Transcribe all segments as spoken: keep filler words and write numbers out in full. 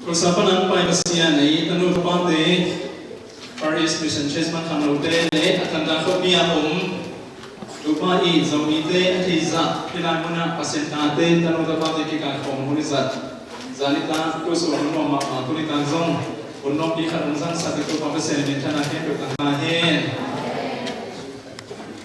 Tulsa pan a hong pai Pasian, ei tanu tapate, Far East Mission Church man khangnote le Atlanta khuapi a om Topa i Zomite a theizah hih lai munah Pasian tate tanu tapate kikaikhawm hun i zat. Zan nitak tusu hun nuam mahmah, tuni tak zong hun nuampi khat hong zangsak i Topa Pasian in minthanna khempeuh tang ta hen.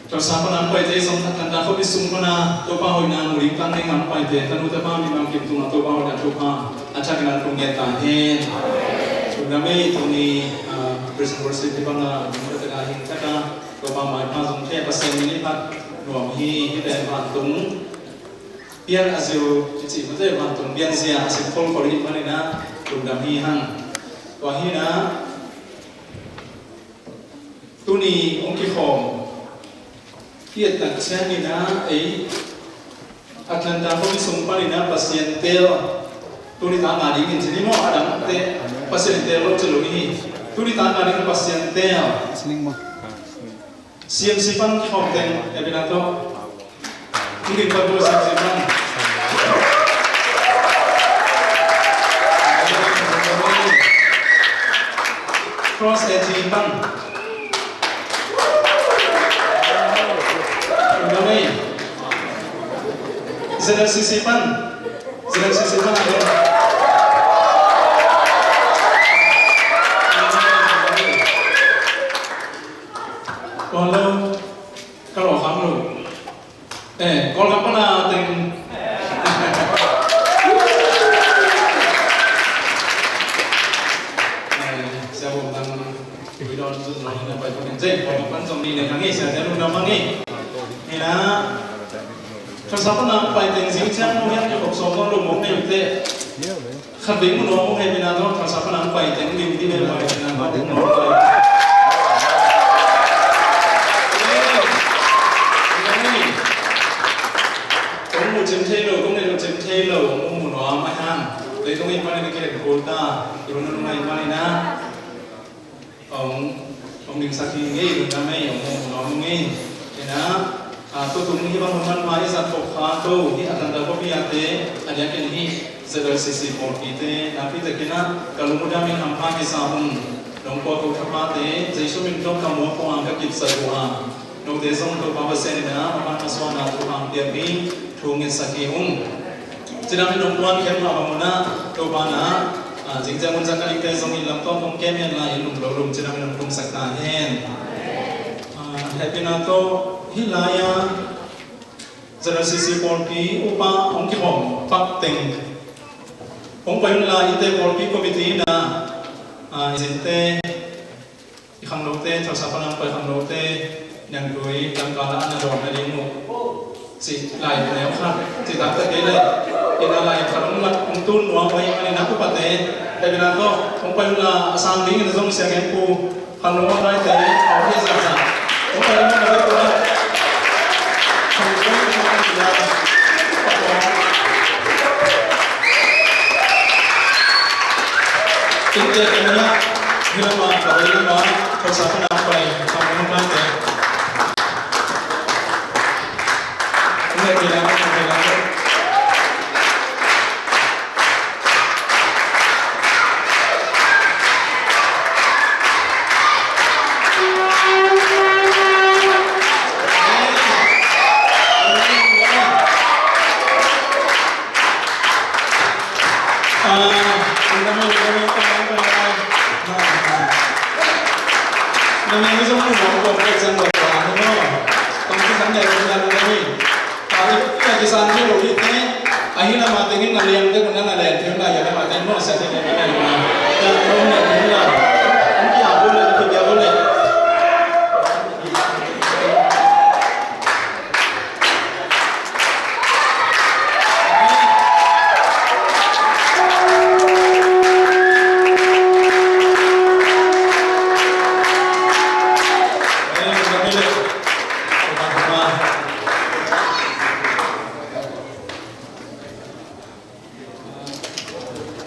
Tulsa pan a hong paite zong Atlanta khuapi sung pana Topa hoihna mu ding tang ding a hong paite tanu tapa mimang kim tungah Topa hoihna thupha a thakin a tung ngen ta hen. Tuna mei tuni, ah, praise and worship hi banga hong ka taka hing taka Topa maipha zong thei Pasian min i phat nuam hi. Hih pen vantung pian a zil i cih mate vantung pianzia a sim kholkhol hi panin a lungdam hi hang. Tua hi na tuni hong kikhawm i et tak ciangin a ei Atlanta khuapi sung panin a Pasian tel tuni tak a dingin ci ni maw, a dangte Pasian tel lo ci lo hi. Tuni tak a dingin Pasian tel C M C pan kikhawm teng, Ebenezer. Hong ding pan bua C M C pan. Cross A G pan. Hong ding ei. Z L C C pan. Z L C C pan a ding. Tua lo, ka lawh kham lo. Eh, Kawlgam pana teng. Eh, sia bawm tang, ui dawn zun lo, na pai pan teng. Kawlgam pan zong ni ne hang i, sia sia lungdam hang i. Ni na, Tulsa pana pai teng zing ciang lo hian ki khop sawm lo mong ne te. Khat vei mu nuam uh hei, Ebenezer, Tulsa pan a hong pai teng lim ding hei, pai teng a hong pai. Kong mu cem thei lo, kong ne lo cem thei lo, kong mu nuam a hang. Leitung in pan in a kilen kul ta, i run nung a in pan in a. Hong, hong dingsak hi ngei, lungdam ei, hong, hong, hong ngei. Ina, a, tutung hih bang hun manpha i zat khop kha ko, hih a tanta khuapi a te, a diakin hih Z L C C pawlpite, nakpi takin a, ka lungdam in hampha kisa hun, nong pua ko thapate, Jesu min tawh ka muak ko ang ka kipsa uh a. Note zong Topa Pasian in a, a ban a suahna thu hang piak hi, thu ngetsak hi ung. Cidam in nong puan khem mah bang un a, Topa na, a, zingciang hun zang ka dingte zong in lam tawh kong kem hen la in lum lo lum cidam in nong tumsak ta hen. A, hehpihna tawh hih lai-a Z L C C pawlpi upa hong kikhawm pak teng hong pai un la, innte pawlpi committee na, a, i zinte, i khangnote, Tulsa pan a hong pai khangnote, niangtui tangka la a na dawn na ding uh. Cih lai neu khat, cih taktak kei leh, ina lai khat hong lat hong tun nuam uh ahih manin a upate, Ebenezer tawh hong pai un la, a sang dingin zong Sia Ngen Pu, khangno a laite, a hong hi zahzah. Hong pai un la, na pai un la. Khangno a hong pai un la. Innte kan nia, hih lamah, ka vei lamah, Tulsa pan a pai, khangno lamte. Innte kan nia, kan nia.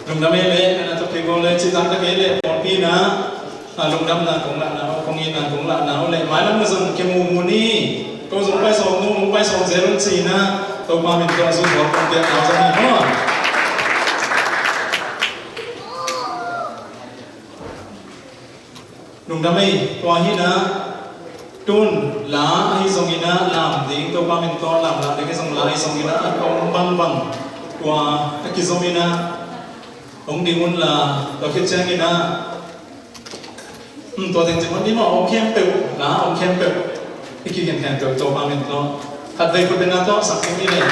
Lungdam ei leh, na na tawh kei bawl leh, cih taktak ei leh, pawlpi na, a, lungdamna kong lahna uh, kong itna kong lahna uh leh, mailam na zong kimu mu ni, ko zong pai sawm nu, hong pai sawm zel un ci na, Topa min tawh a zui tawh kong piak nau zong hi maw? Lungdam ei, tua hi na, tun la ahi zongin ah lam ding, Topa min tawh lam la ding ahi zong la ahi zongin ah a tawm bangbang tua a kizom in ah hong ding un la, tua khit ciangin ah, hmm, tua teng ci mawk ni maw, hong khempeuh la, hong khempeuh i kikhen khempeuh Topa min tawh khatvei khut beng a tawh sak ding hi le.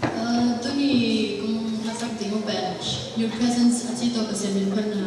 Ah, tuni kong hasak ding uh pen Your Presence a ci tawh Pasian min phatna.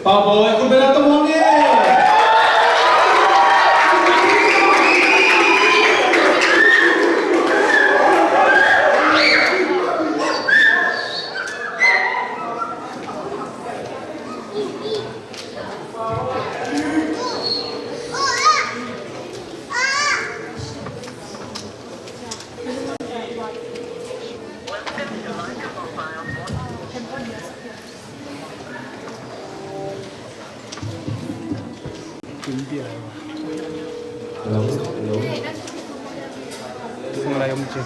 Pau Bawi, khut beng a tawm hang ni. Hello, hello. Phone lai om ci.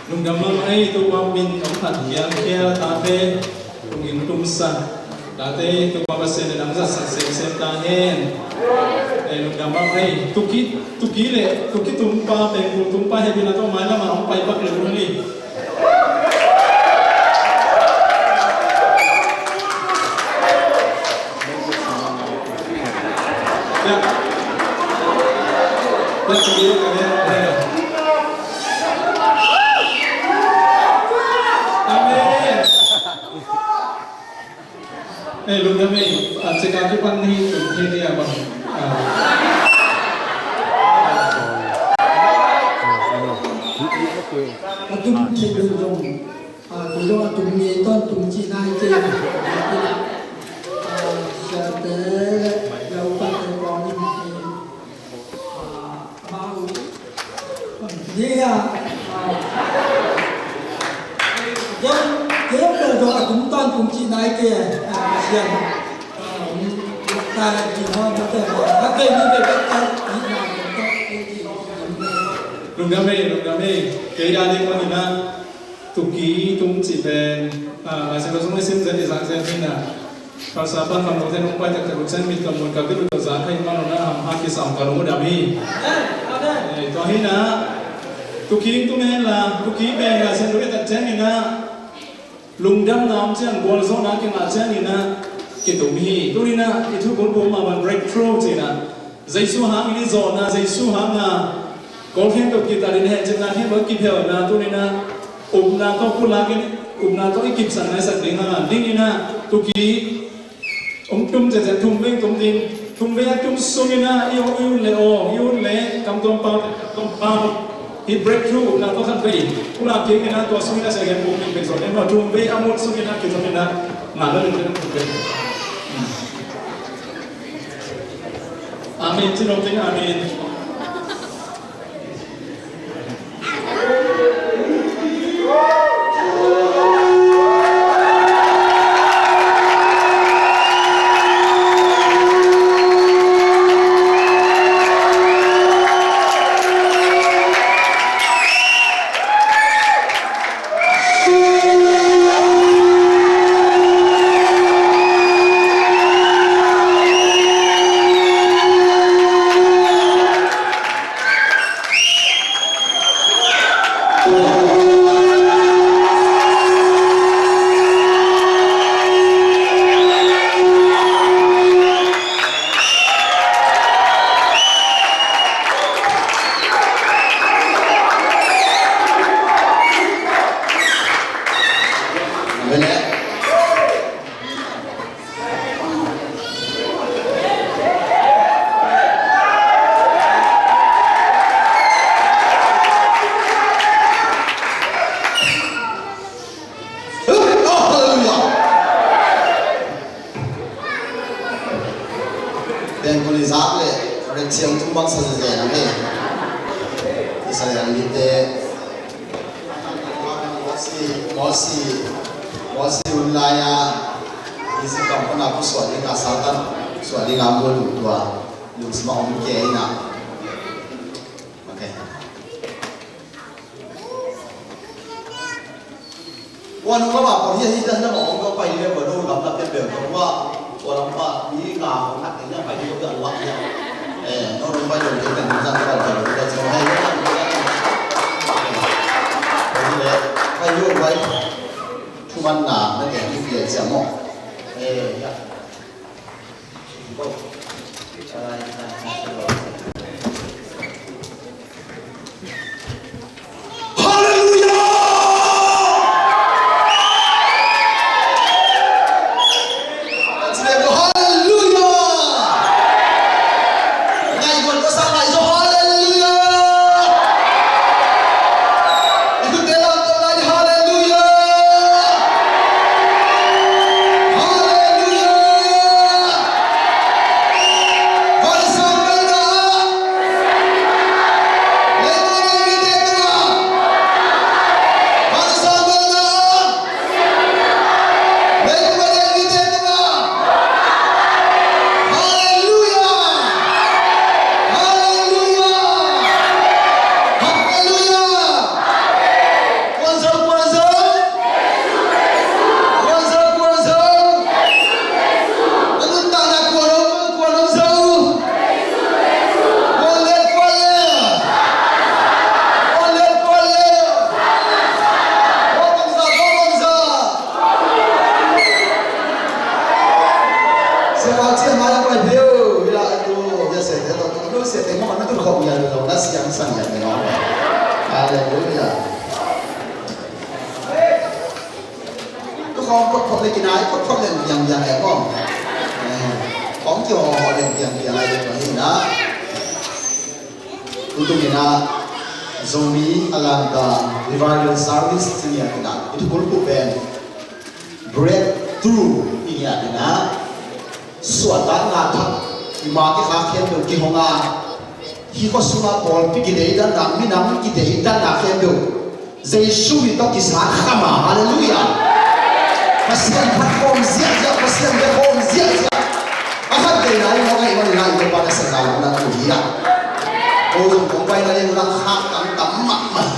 Lungdam mahmah ei, Topa min om khat hiam, khia tate, tung in tumsa tate, Topa Pasian in nang zatsak semsem ta hen. Ei, lungdam mahmah ei, tuki, tuki le, tuki tumpa, pengkul tumpa, hehpihna tawh mailam ah hong pai pak lel ung ei. Amen. Ka kipan hi tum hi dia bang. Ah. A tum thei lo zong, ah, kei zong a tum ngei tawn tum ci nai kei. Ah, siate le upate pawlin hi. Lungdam ei, lungdam ei. Kei a ding manin ah, Tuki tum cih pen, ah, a sia lo sung i sim zen i zak zen hi na. Pasal pan man lo zen hong pai taktak lo zen mit ka mun ka bil lo za khai man lo na ham ha kisam ka lungdam hi. Eh, tua hi na. Tuki tum hen la, Tuki pen la sia lo i tak zen hi na. Lungdam na om ciang, gualzawhna kingah ciang hi na. Kitum hi. Tuni na, i thu bulbul ma man breakthrough ci na. Jesu hangin i zawhna, Jesu hanga kawlkhen tawh kitalin hencetna khempeuh kiphelna tuni-in ah upna tawh pulak in upna tawh i kipsak naisak ding hang dingin ah Tuki hong tum ciaciat thum vei tum ding, thum vei a tum sungin ah i ut le aw, i ut le kamtuam pau, kamtuam pau. Hih breakthrough upna tawh khat vei pulak dingin ah tua sungin ah second book in pek zawh ding maw, thum vei a mut sungin ah kizom in ah ngah lo ding thum vei. Amen. Ci nop ding, amen. Halleluiah. Pengkul i zak le rek siang tung bang sa zezen ang hi. Israel mite Mosi, Mosi, Mosi hun lai-a Egypt gam pana pusuah ding a, Satan pusuah ding a, mual uh tua lungsim a om kei in a. Okay. Ua nung lam a pawh hi a, hi dan lam a om lo pai le, ua nung lam lam peuhpeuh tawh ua, ua lam pa mi nga hong khat te nia pai hi lo dan ua nia. Eh, no nung pai lo te kan zan pai lo te zan hai lo dan ua nia. Pai hi le, pai lo pai. Thuman na na te hi pia cia mo. Eh, ya. Halleluiah! Vanzam velna, leitung a ding mite tungah. Vanzam velna, leitung a ding mite tungah. Halleluiah! Halleluiah! Halleluiah! Kuan zo, kuan zo. Kuan zo, kuan zo. Na nuntakna kuan om, kuan om zo. Kuan let, kuan let. Kuan let, kuan let. Kuan bangza, kuan bangza. Siapa cia mai kuai pio, ila tu, ya se te lo, lo se te mo na tu khop ya lo, na siang sang ya te lo. Haleluya. Tu khawng photphot le kinai, photphot le biangbiang e khawng. Eh, Kihawhhawh leng piangpiang lai ding hi na. Tutung in ah Zomi a lanta revival service ci ngiat in ah i thukulhbuh pen breakthrough i ngiat in ah suahtakna thak i ma kikhak khempeuh kihong a, hih khua sungah pawlpi kideidanna, minam kideidanna khempeuh Jesu min tawh kisat kham a, halleluiah. Pasian phat khawm ziahziah, Pasian bia khawm ziahziah. A khat veina i mawk ahih manin ah i Topa nasepna lam nang uh hi a. Ko zong kong paina ding uh nang khak tam mahmah.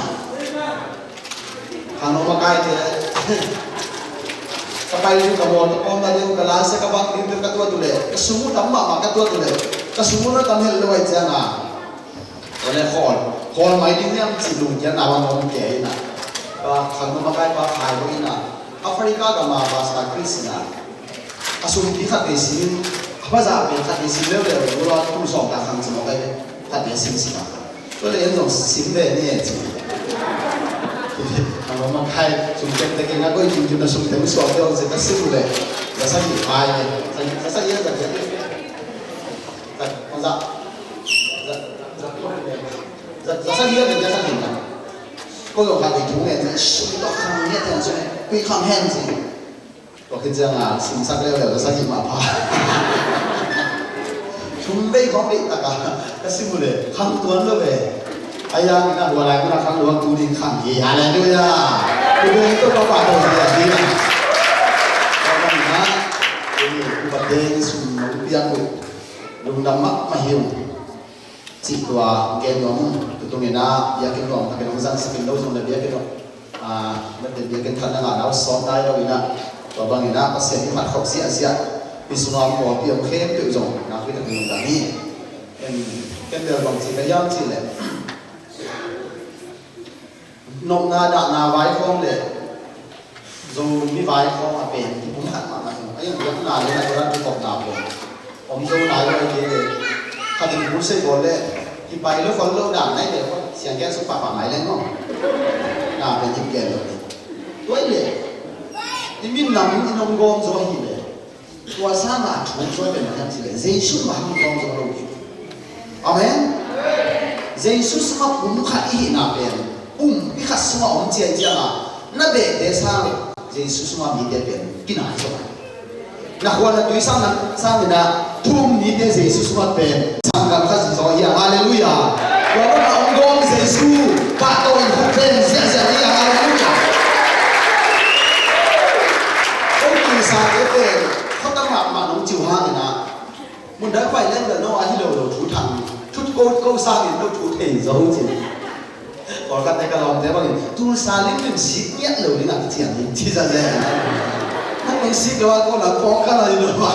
Khangno makaite ka pai ding, ka mawtaw ka om nading, ka lasia ka bang ding ka tuat uh leh, ka sum uh tam mahmah ka tuat uh leh, ka sum uh na tam hel lo ahih ciangin ah, tua leh khawl, khawl mai ding hiam cih lungkiatna bang om kei in ah, ka khangno makai pa Khai Lo in ah, Africa gam ah pastor Chris in ah, a sumpi khat vei simin, a pazah pen khat vei sim leuleu, tua tul sawm ta khang ci mawk ai ve, khat vei sim sim a. Tua leh en zong sim ve ni e ci. Khangno makai sum tek tek in a, koi kim kim na sum tek suak deuh ci, ka sim uh leh za sagih phai ve. Za sagih, za sagih. Za, za, za, za, za sagih a, za sagih na. Ko zong khat vei thu ngen ci, sum tawh khang ngiat hen ci, kui kham hen ci. Tua khit ciangin simsak leuleu, za sagih mah pha. Thum vei khawng deihtak a ka sim uh leh khang tuan lo ve. A yang in ah hua lai mun ah khang luang tu ding khang hi, halleluiah. Tua bek tawh Topa tawh hi a hi a. Tua bangin ah, tua ni, upate in sum nong piak uh, lungdam mahmah hi ung. Cih tua gen nuam un. Tutung in ah biakinn nuam takin hong zangsak in, lo zong leh biakinn nuam, ah, mate biakinn thanna ngahna uh sawt nai lo in ah, tua bangin ah Pasian i phat khop ziahziah, i sungah pawlpi om khempeuh zong nakpi takin lungdam hi. Ken, ken bel bang ci ka hiam cih leh, nopna dahna vai khawng le Zomi vai khawng a pen kipumkhat mahmah hi. A inn biakna le na tua dan kikhopna pen om zo nai lo hi kei le. Khat in crusade bawl le kipai lo khol lo dan nai le, siang gen suk pahpah ngai leng maw. Na pen kip gen lo hi. Tua hi le i minam in hong gawm zo hi le. Tua sangin a thu hong suak pen bang hiam cih leh Jesu mah hong gawm zo lo hi. Amen. Jesu sungah pumkhat i hihna pen, pumpi khat sungah om cianciang a, na behte sang Jesu sungah mite pen kinai zo. Na khua na tui sang na sangin a, thu um mite Jesu sungah pen sanggam khat zaw hi a. Halleluiah. Tua bangin a hong gawm Jesu pahtawi in khut pen ziahziah hi a. Halleluiah. Ko tulsate pen khuata mahmah nong ci uh hangin a, mun dang pai leng le no a hi lo lo thu thang, thu ko ko sangin no thu thei zo ci. Pawlkhatte ka lawmte bangin tulsa limlim sik ngiat lo ding a kician ding ci zazen. Nang nong sik lo a ko lam pawng ka la hi lo a.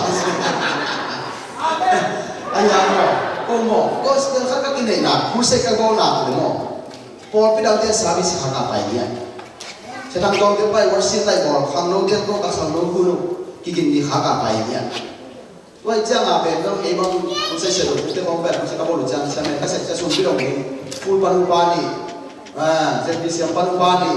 A ya maw, ko maw, gospel khat ka kineihna, crusade ka gawlna ko maw, pawlpi dangte service kha ka pai ngiat. Chetang tawngte pai worship lai bawl, khangnote ko ka khangno kun uh, kikin ni kha ka pai ngiat. Tua hi ciangin a pen zong ei bang crusade sia lo, crusade khawng pen crusade ka bawl uh ciang, sia men ka sep sia sum pi dong hi, full pan uh pa ni, ah, Z B C M pan uh pa ni,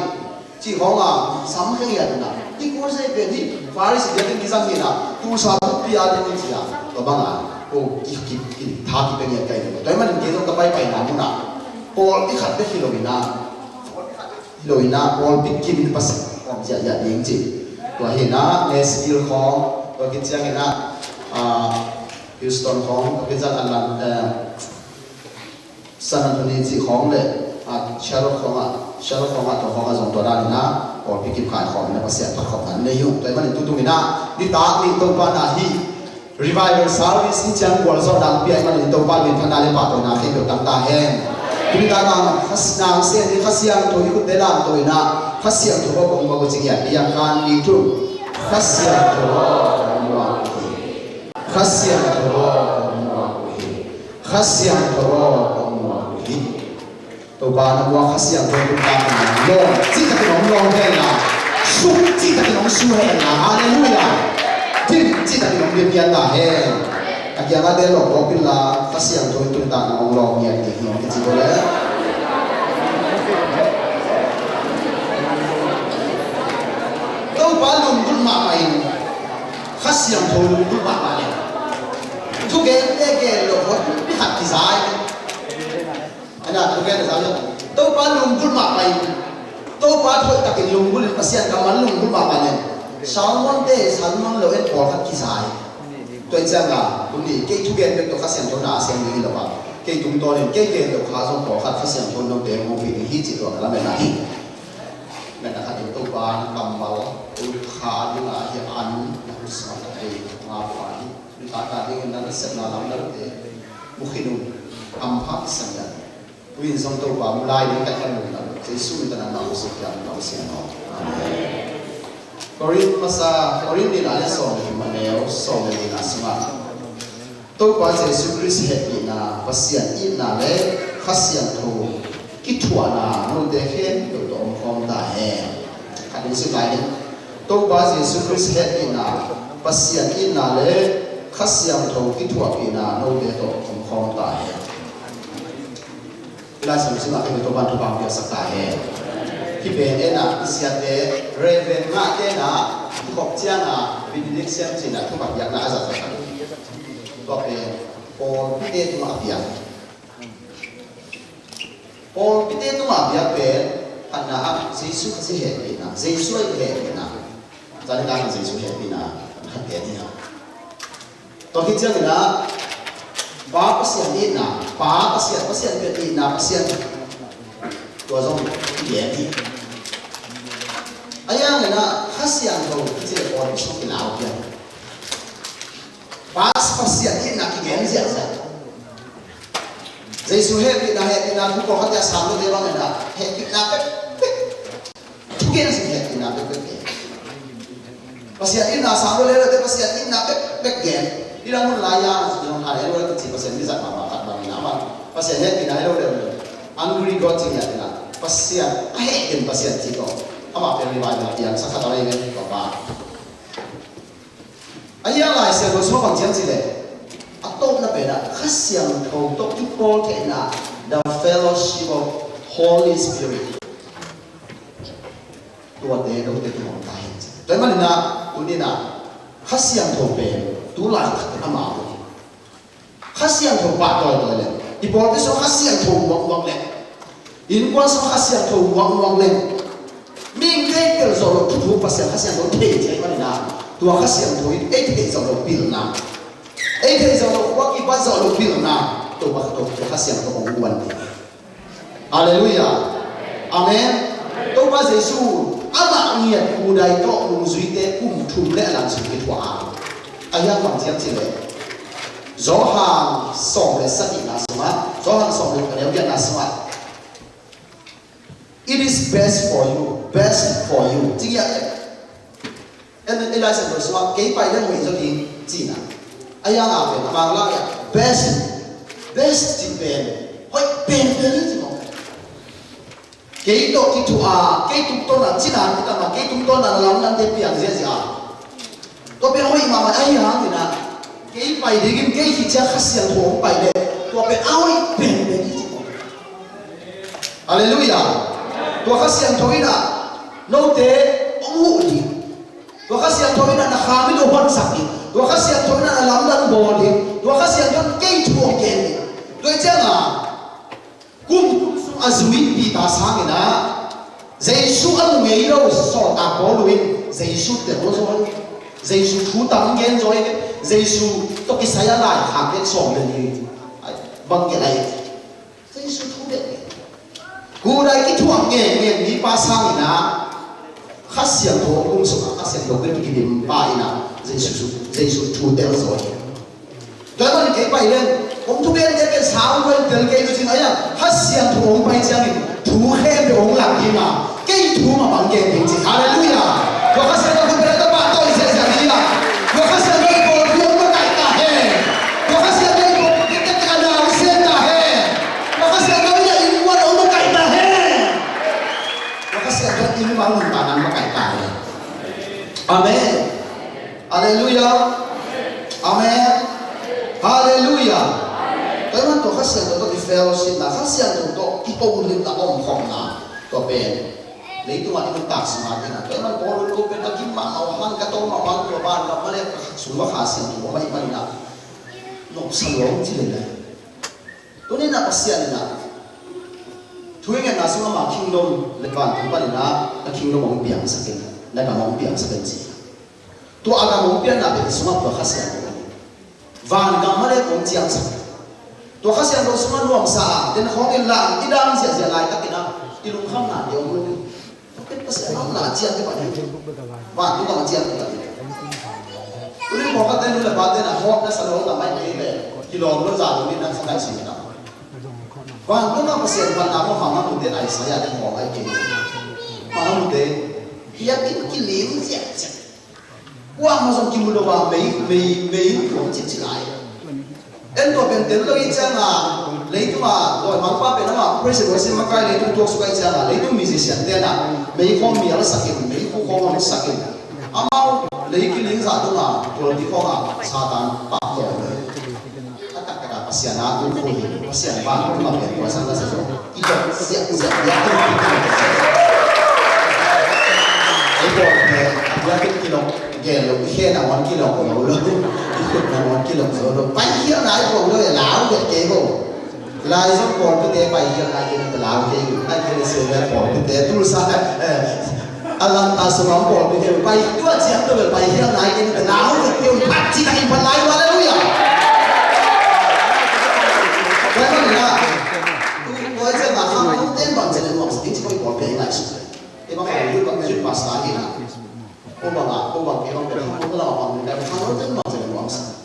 cih khawng a sam kheng hiat na. Hih crusade pen hih Pharisee biakinn kizang hi na, tulsa bukpi a ding hi ci a, tua bang a, ko ki, ki, ki, tha kipia ngiat ka hi lo. Tua hi manin kei zong ka paipaina mun a, pawlpi khat bek hi lo hi na. Hi lo in ah, pawlpi kim in Pasian hong om ziahziah ding ci. Tua hi in ah, Nashville khawng, tua khit ciangin ah, ah, Houston khawng, tua khit ciang Atlanta, eh, San Antonio cih khawng le, ah, Charlotte khawng ah, Charlotte khawng ah, tua khawng ah zong tua dan in ah, pawlpi kim khai khawm in ah Pasian phat khawm in ah nei uh. Tua ahih manin tutung in ah, nitak nih Topa na hi, Revival service hi ciang gualzawhna hong pia ahih manin Topa minthanna le pahtawina khempeuh tang ta hen. Tuni tak nang Kha, nang Sen ding Kha Siangtho i khutte lamto in ah Kha Siangtho aw kong muak uh ci ngiat. Liang khat nih thum. Kha Siangtho aw kong muak uh hi. Kha Siangtho aw kong muak uh hi. Kha Siangtho aw kong muak uh hi. Topa na muak Kha Siangtho in tungtang in lawng cihtakin hong lawng hen la, suk cihtakin hong su hen la. Halleluiah. Dim cihtakin hong biapian ta hen. A kiangah te lawng kawk in la, Kha Siangtho in tungtang in hong lawng ngiat ding hong kici ko le. Topa lunggulh mahmah in, Kha Siangtho lunggulh mahmah le. lunggulh mahmah in, Topa thoih takin lunggulh in, Pasian kammal lunggulh mahmah in, Salmon te, Salmon lo en pawlkhat kiza hi. Tua hi ciangin tuni kei thugen bek tawh Kha Siangtho na a siang ding hi lo a, kei tungtawnin kei gen lo kha zong pawlkhat Kha Siangtho note hong hopih ding hi cih tua ka lametna hi. Metna khat in Topa kammal, kha ding a hi an, na hong sangah thei ngah pah hi. Nitaka dingin na nasepna lamdalte mu khin un. Hampha kisam hi a, tu-in zong Topa mu lai ding ka hih manin, Jesu min tawh na hong suk hi a, na hong suk hi a. Amen. Korin masa, Korin nihna le sawm le thum, a neu sawm le nihna sungah Topa Jesu Khrist hehpihna, Pasian itna le Kha Siangtho kithuahna note khempeuh tawh omkhawm ta hen. Khat ding sim lai ding. Topa Jesu Khrist hehpihna, Pasian itna le Kha Siangtho kithuahpihna note tawh omkhawm ta hen. I Lai Siangtho simah kei Topa'n thupha piaksak ta hen. Hih pen en a, i siate, Reverend ngahte na, i khop ciang a, benediction cih na thupha piakna a zat zat a. Tua pen pawlpite tungah a piak. Pawlpite tungah a piak pen, khatna ah Jesu Khazih hehpihna, Jesu a hehpihna. Zani ka kan Jesu hehpihna khat te ni a. Tua khit ciangin ah Pa Pasian itna, Pa Pasian, Pasian pen itna Pasian, tua zong kigen hi. A yang in ah Kha Siangtho kici le pawlpi sung kilau pian. Pa Pasian itna kigen ziahziah. Jesu hehpihna, hehpihna thu pawlkhat a sang lote bangin ah hehpihna pekpek. Thugen a sim hehpihna pekpek gen. Pasian itna sang lo leuleu te Pasian itna pekpek gen. I lam hun lai-a zong han helo le kici Pasian mizat mahmah khat bangin ah amah Pasian hehpihna helo leuleu. Angry God ci ngiat in ah Pasian a hehpih Pasian ci tawh amah pen revival piangsak khat a lei ven kawpa. A hia Lai Siangtho sung bang ciam cih leh, a tawpna pen ah Kha Siangtho tawh i pawl theihna, the fellowship of Holy Spirit. Tuate note tawh om ta hen ci. Tua ahih manin ah tuni in ah Kha Siangtho pen tu lai khat in amau hi. Kha Siangtho pah tawitawi le i pawlpi sung Kha Siangtho uakluak le innkuan sung Kha Siangtho uakluak le mihingte tel zawh loh thuthuk Pasian Kha Siangtho thei ci ahih manin ah tua Kha Siangtho in ei theih zawh loh pilna, ei theih zawh loh, khua kibat zawh loh pilna Topa, Topa Kha Siangtho hong guan ding. Halleluiah. Amen. Topa Jesu amah ngiat kudai tawh nungzuite kum thum le a lan sung kithuah a, a hiang bang ciam cih leh Johan sawm le sagihna sungah, Johan sawm le, a neu giatna sungah, "It is best for you, best for you," ci ngiat leh. En, en, Lai Siangtho sungah kei pai leng hoih zaw ding cihna. A hiang a pen a Mang lak ah best, best cih pen hoih penpen hi ci mawk. Kei tawh kithuah a, kei tungtawn a cina kitam a, kei tungtawn a na lamdangte piang ziahziah a, tua pen hoih mahmah. Ahi hangin ah kei pai dingin kei khit ciang Kha Siangtho hong pai leh tua pen a hoih penpen hi ci mawk. Halleluiah. Tua Kha Siangtho in ah note hong huh ding. Tua Kha Siangtho in ah na kha mit uh honsak ding. Tua Kha Siangtho in ah na lamdang bawl ding. Tua Kha Siangtho in kei thu hong gen ding. Tua hi ciangin ah kum thum sung a zui Peter sangin ah Jesu a mu ngei lo sawltak Paul in Jesu tel zaw hi. Jesu thu tam gen zaw hi. Jesu tawh kisai a laikhak gen sawm le li bang gen lai. Jesu thu bek. Kudai kithuah ngen ngen mipa sangin ah Kha Siangtho kum sungah Kha Siangtho bek kibim pa in ah Jesu, Jesu thu tel zaw hi. Tua ahih manin kei pai leng hong thugente pen sang kua in tel kei tu cin a hiang Kha Siangtho hong pai ciangin thu khempeuh hong lak ding a, kei thu mah bang gen ding ci. Halleluiah. Tua Kha Siangtho khut beng tawh pahtawi ziahziah ding a, tua Kha Siangtho i pawlpi hong makaih ta hen. Tua Kha Siangtho i pawlpi tete a na hong sem ta hen. Tua Kha Siangtho in a innkuan hong makaih ta hen. Tua Kha Siangtho in innkuan hong makaih ta hen. Amen. Halleluiah. Amen. Halleluiah. Tua ahih manin tua Kha Siangtho tawh i fellowshipna, Kha Siangtho tawh i holimna, omkhawmna, tua pen leitungah i nuntak sungah dingin, tua ahih manin Paul in, "Ko pen ka gim mahmah uh hang, ka tawm mahmah uh, tua ban ka mah leh ka sung va Kha Siangtho om ahih manin ah nopsa lua ung," ci lel lai. Tuni in ah Pasian in ah Thu i ngetna sungah ama kingdom le vantung panin ah na kingdom hong piangsak in, na gam hong piangsak in ci. Tua a gam hong pianna pen i sungah tua Kha Siangtho. Van gam mah le hong ciangsak. Tua Kha Siangtho sungah nuamsa a, den khawng in lam i dang ziahziah laitakin ah i lungkhamna te hong lum. Tua pen Pasian a omna ciang te pah hi. Vantung gam a ciang te pah hi. Tuni pawlkhatte nu le pate na hawt na sa lo na mai kei le kilawm lo za lo ni na sa kai si na. Vantung a Pasian panna mah mangmute Isaiah te khawng ai kei. Mangmute biakinn kilim ziahziah. Kuamah zong kimu lo a mei, mei, mei in tuam cihcih lai. En tua pen tel lo i cianga leitung a dawimangpa pen ama praise and worship makai leitung tuaksuk a i cianga leitung musician te na mei khawng mialsak in, mei khu khawng honsak in. Amau lei kiling zah dong a tualpi khawng a Satan pah tuak. A taktak a Pasian a tung khu hi, Pasian vantung a pen tua sang ka sa zong i dong ziahziah biakinn. Ei pawl pen a biakinn kilawm gel lo, i khen a ngawn kilawm lo lo, i khutna ngawn kilawm zo lo. Paikhialna i pawng lo e, lau vet kei bo. Lai zong pawlpite paikhialna i khen a lau kei, ai khen a sel le pawlpite Tulsa, eh, Atlanta sungah pawlpite pai tua ciang tua bel paikhialna i khen a lau vet kei, phat ci ka in phat lai, halleluiah. Tua hi mah ni la. Tua ciang a khang ten bang ciang a nuam sa ding ci koi pawlpite i ngaihsut. Ei bang khang youth pastor hi na. Ko bang a, ko bang kei bang pen khang lo te bang pen khang lo te bang pen nuam sa.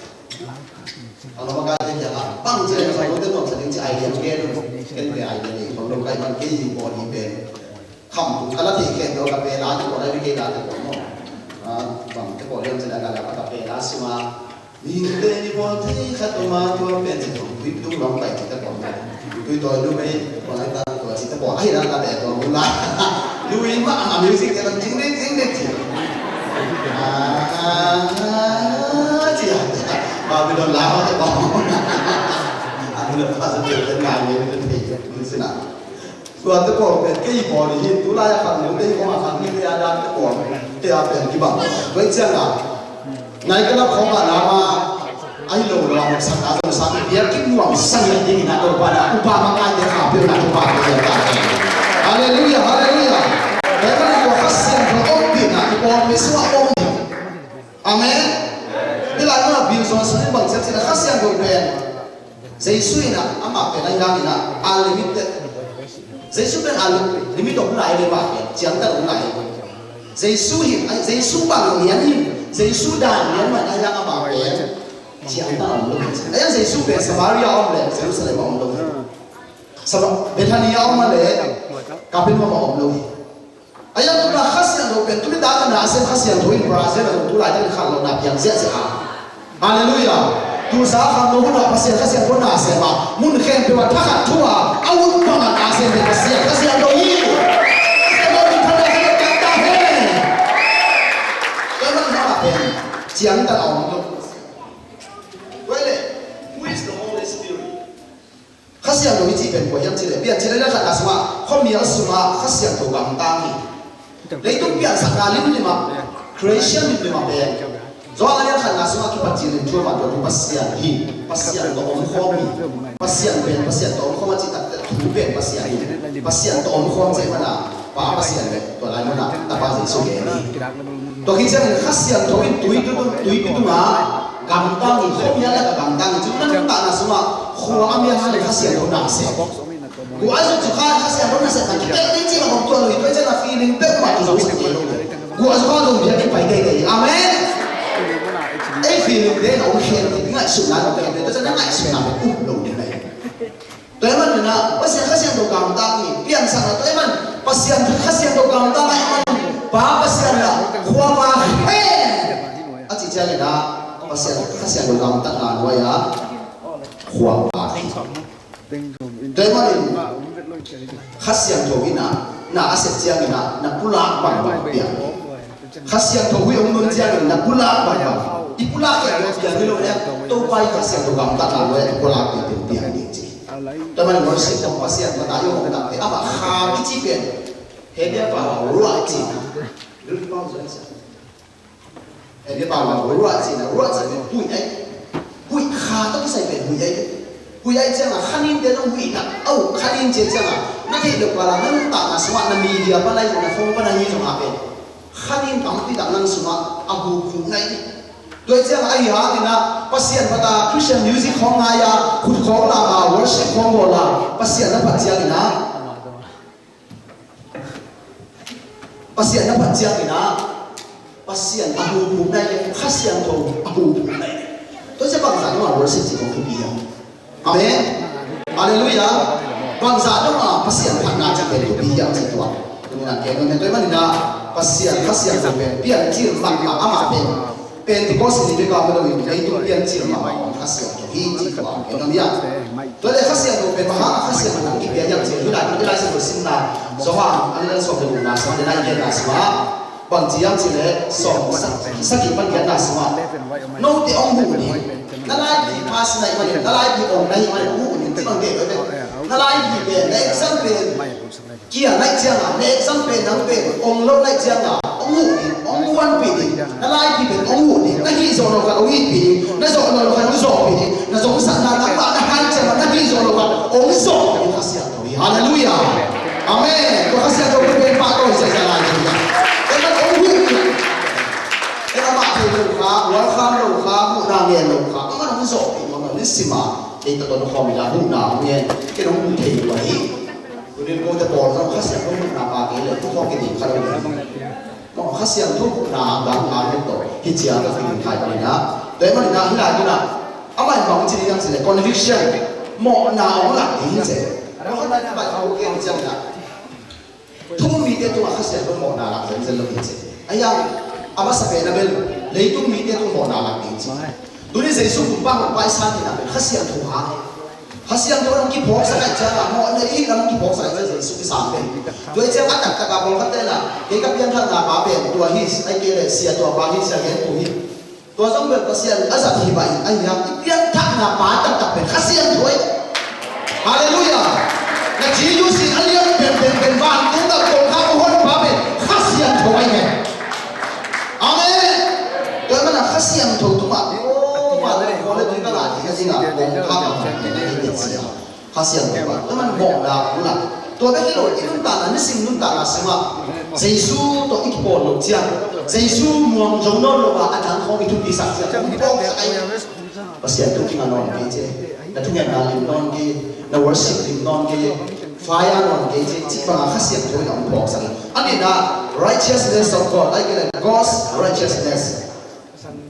Khang lo bang kai te kiang a bang ci le khang lo te nuam sa ding ci idea ken, ken pe idea ni khang lo kai bang kei zi pawl hi pen. Kham tu ka la thei khen lo ka pe la te pawl, la bi kei la te pawl maw. Ah, bang te pawl liam ci le ka la ka pe la sung a. Mite i bawl thei khat om a, tua pen ci thong tui tung long pai ci ta bawl. Tui tawi lu mei bawl ai ta tua ci ta bawl. Ai la la te tua mu la. Lui ma a music te long jing dek jing dek ci. Ah, ci a. Babylon la ma te bawl. Anu la pa sa te te ngai ne te te te sina. Tua te pawl pen kei pawl hi, tu lai a khat neu te hi kong a khat ni te a dan te pawl te a pen kibang. Tua i ciang a nai ka lap khawng a lam a ahi lo lo a sak a zong sak i biakinn nuam sang i ding in a Topa na upa makaite kha peuh na Topa te lian ta. Halleluiah, halleluiah. Tua i ka lap tua Kha Siangtho om pi na i pawl pi sua om. Amen. Bilai nuna Bill Johnson in bang ciat cina Kha Siangtho pen Jesu in a, amah pen a hiang in a unlimited. Jesu pen a limit om lai le mah pen ciangtan om lai. Jesu hi, Jesu bang nian hi, Jesu dan nian mah a hiang amah pen ciangtan om lo. A hiang Jesu pen Samaria om le Jerusalem om lo. Sama-, Bethania om le Kapernaum om lo. A hiang tuna Kha Siangtho pen tuni dang a nasem Kha Siangtho in Brazil a zong tu laitakin khan lo na piang ziahziah a. Halleluiah. Tulsa a khang lo hun a Pasian Kha Siangtho nasem a mun khempeuh a thakhat thu a a ut bang a nasem pen Pasian Kha Siangtho hi. Kha Siangtho min thang a khan a kang ta hen. Tua man hang a pen ciangtan a om lo. Wele, who is the Holy Spirit? Kha Siangtho i cih pen kua hiam cih leh, Piancil a lian khatna sungah khuamial sungah Kha Siangtho gamtang hi. Leitung piansakna limlim ah, creation limlim ah pen Johan a lian khatna sungah kipat cil in thu a mah tua thu Pasian hi. Pasian tawh omkhawm hi. Pasian pen Pasian tawh omkhawm a cih takte thu pen Pasian hi. Pasian tawh omkhawm cih mana Pa Pasian le tua lai mana Tapa Jesu hi. Tua khit ciangin Kha Siangtho in tuipi tung, tuipi tungah gamtang in, khuamial lakah gamtang in, cun na nuntakna sungah khua a mial hang le Kha Siangtho na sem. Kua a zuk cu kha Kha Siangtho na sem, na kitek ding cih bang hong tuah lo hi, tua ciang a feeling peuhmah kizom sak kei lo hi. Kua a zuk kha zong biakinn pai teitei hi. Amen. Ei feeling te na hong khen ding ngaihsutna na hong khen ding, tua ciang na ngaihsutna pen up lo ding na hi. Tua ahih manin ah Pasian Kha Siangtho gamtang hi, piansakna tua ahih man Pasian Kha Siangtho gamtang ahih man Pa Pasian lah khuavak hen a cih ciangin ah Pasian Kha Siangtho gamtatna nuai ah khuavak hi. Tua ahih manin Kha Siangtho in ah na a sep ciangin ah na pulak bangbang piang hi. Kha Siangtho huih hong nun ciangin na pulak bangbang, i pulak khempeuh piang hi lo leh Topa i Kha Siangtho gamtatna nuai ah i pulak piang piang ding ci. Tua man worship tawh Pasian mata i hong takte amah kha kici pen Hebrew pau ah ruah cihna. Hebrew pau ah ruah cihna, ruah cihna huih ai. Huih kha tawh kisai pen huih ai. Huih ai ciangah kha ninte zong huih tak, au, kha nin cia ciangah Na theih loh kal ah na nuntakna sungah, na media pan ahi zong, na phone pan ahi zong ah pen kha ning tampi tak nang sungah a hukhuk na hi. Tua hi ciangah ahi hangin ah Pasian phat a Christian music khawng ngai a, khut khawng lam a, worship khawng bawl a, Pasian na phat ciangin ah Pasian na phat ciangin ah Pasian a hukhuk na hi, Kha Siangtho a hukhuk na hi. Tua ciang bangzah dong a worship cih khawng thupi hiam? Amen. Halleluiah. Bangzah dong a Pasian phatna cih pen thupi hiam cih tua. Tuni-in ah gen nuam hi. Tua ahih manin ah Pasian Kha Siangtho pen piancil mahmah, amah pen Pentecost ni bek a om lo in, leitung piancil mahmah a om Kha Siangtho hi cih tua gen nuam hi. Tua leh Kha Siangtho pen bang hang a Kha Siangtho nang kipia hiam cih, hih lai, hih lai Lai Siangtho simna zong a, a lian sawm le gukna, sawm le nihna, i genna sungah bang ci hiam cih leh, sawm, sa-, sagih pan giatna sungah, note hong huh ni, na laipi pass na hih manin, na laipi om na hih manin huh ni, ci bang gen lo ve. Na laipi pen, na exam pen kia na hih ciangin, na exam pen, nang pen om lo na hih ciangin, hong huh ni, hong huanpih ni. Na laipi pen hong huh ni, na hih zawh loh khat hong hihpih ni, na zawh loh khat hong zawhpih ni. Na zongsatna nangmah na hih ciangin, na hih zawh loh khat hong zawhpih ni. Kha Siangtho hi. Halleluiah. Amen. Tua Kha Siangtho pen pahtawi ziahziah lai hi. Keimah hong huh ni. Keimah mah thei lo kha, welcome lo kha, huhna ngen lo kha, amah hong zawhpih mah, nisim a ei tawh tawh na khawm in ah huhna hong ngen. Ken hong huh thei lua hi. Tuni-in kote pawl zong Kha Siangtho huhna pha kei leh tu khawng kiding kha lo hi. Maw, Kha Siangtho huhna a dang a ngen tawh hi ci a ka feeling khai panin ah. Tua ahih manin ah hih lai mun ah amah in bang ci ding hiam cih leh conviction, mawhna hong lak ding hi ci. Mawhna hong lak ding hi ci. Thu-um mite tungah Kha Siangtho mawhna lak zenzen lo hi ci. Ahi hang a masa pen a bel leitung mite tung mawhna lak ding ci. Tuni Jesu kumpa, Honpa i san theihna pen Kha Siangtho hang. Kha Siangtho in hong kiphawksak ahih ciangin, mawhna i hih lam hong kiphawksak ahih ciangin Jesu i san pen. Tua ahih ciangin a taktak a pawlkhatte in ah, kei ka pianthakna pa pen tua hi, ahih kei leh sia tua pa hi, sia gen tua hi. Tua zong bel Pasian a zat hi mah in, ahi hang i pianthakna pa taktak pen Kha Siangtho hi. Halleluiah. Na G U C a lian pen, pen, pen vantung gam kongkhak uh Honpa pen Kha Siangtho ahi hi. Amen. Tua ahih manin Kha Siangtho tungah, oh, vantung khua le tui ka ngah ding a, kongkhak a vantung ahi hi ci a. Kha Siangtho pa, tua man mawhna hong lak. Tua bek hi lo, i nuntakna, nisim nuntakna sungah Jesu tawh i kipawl loh ciang, Jesu muang zo nawn lo a, a dang khawng i thupisak ciang, hong phawksak ahi. Pasian thu kinga nawn kei ci, na thungetna lim nawn kei, na worship lim nawn kei, fire nawn kei ci, cih bangin Kha Siangtho in hong phawksak hi. A nihna, righteousness of God, ahih kei leh God's righteousness.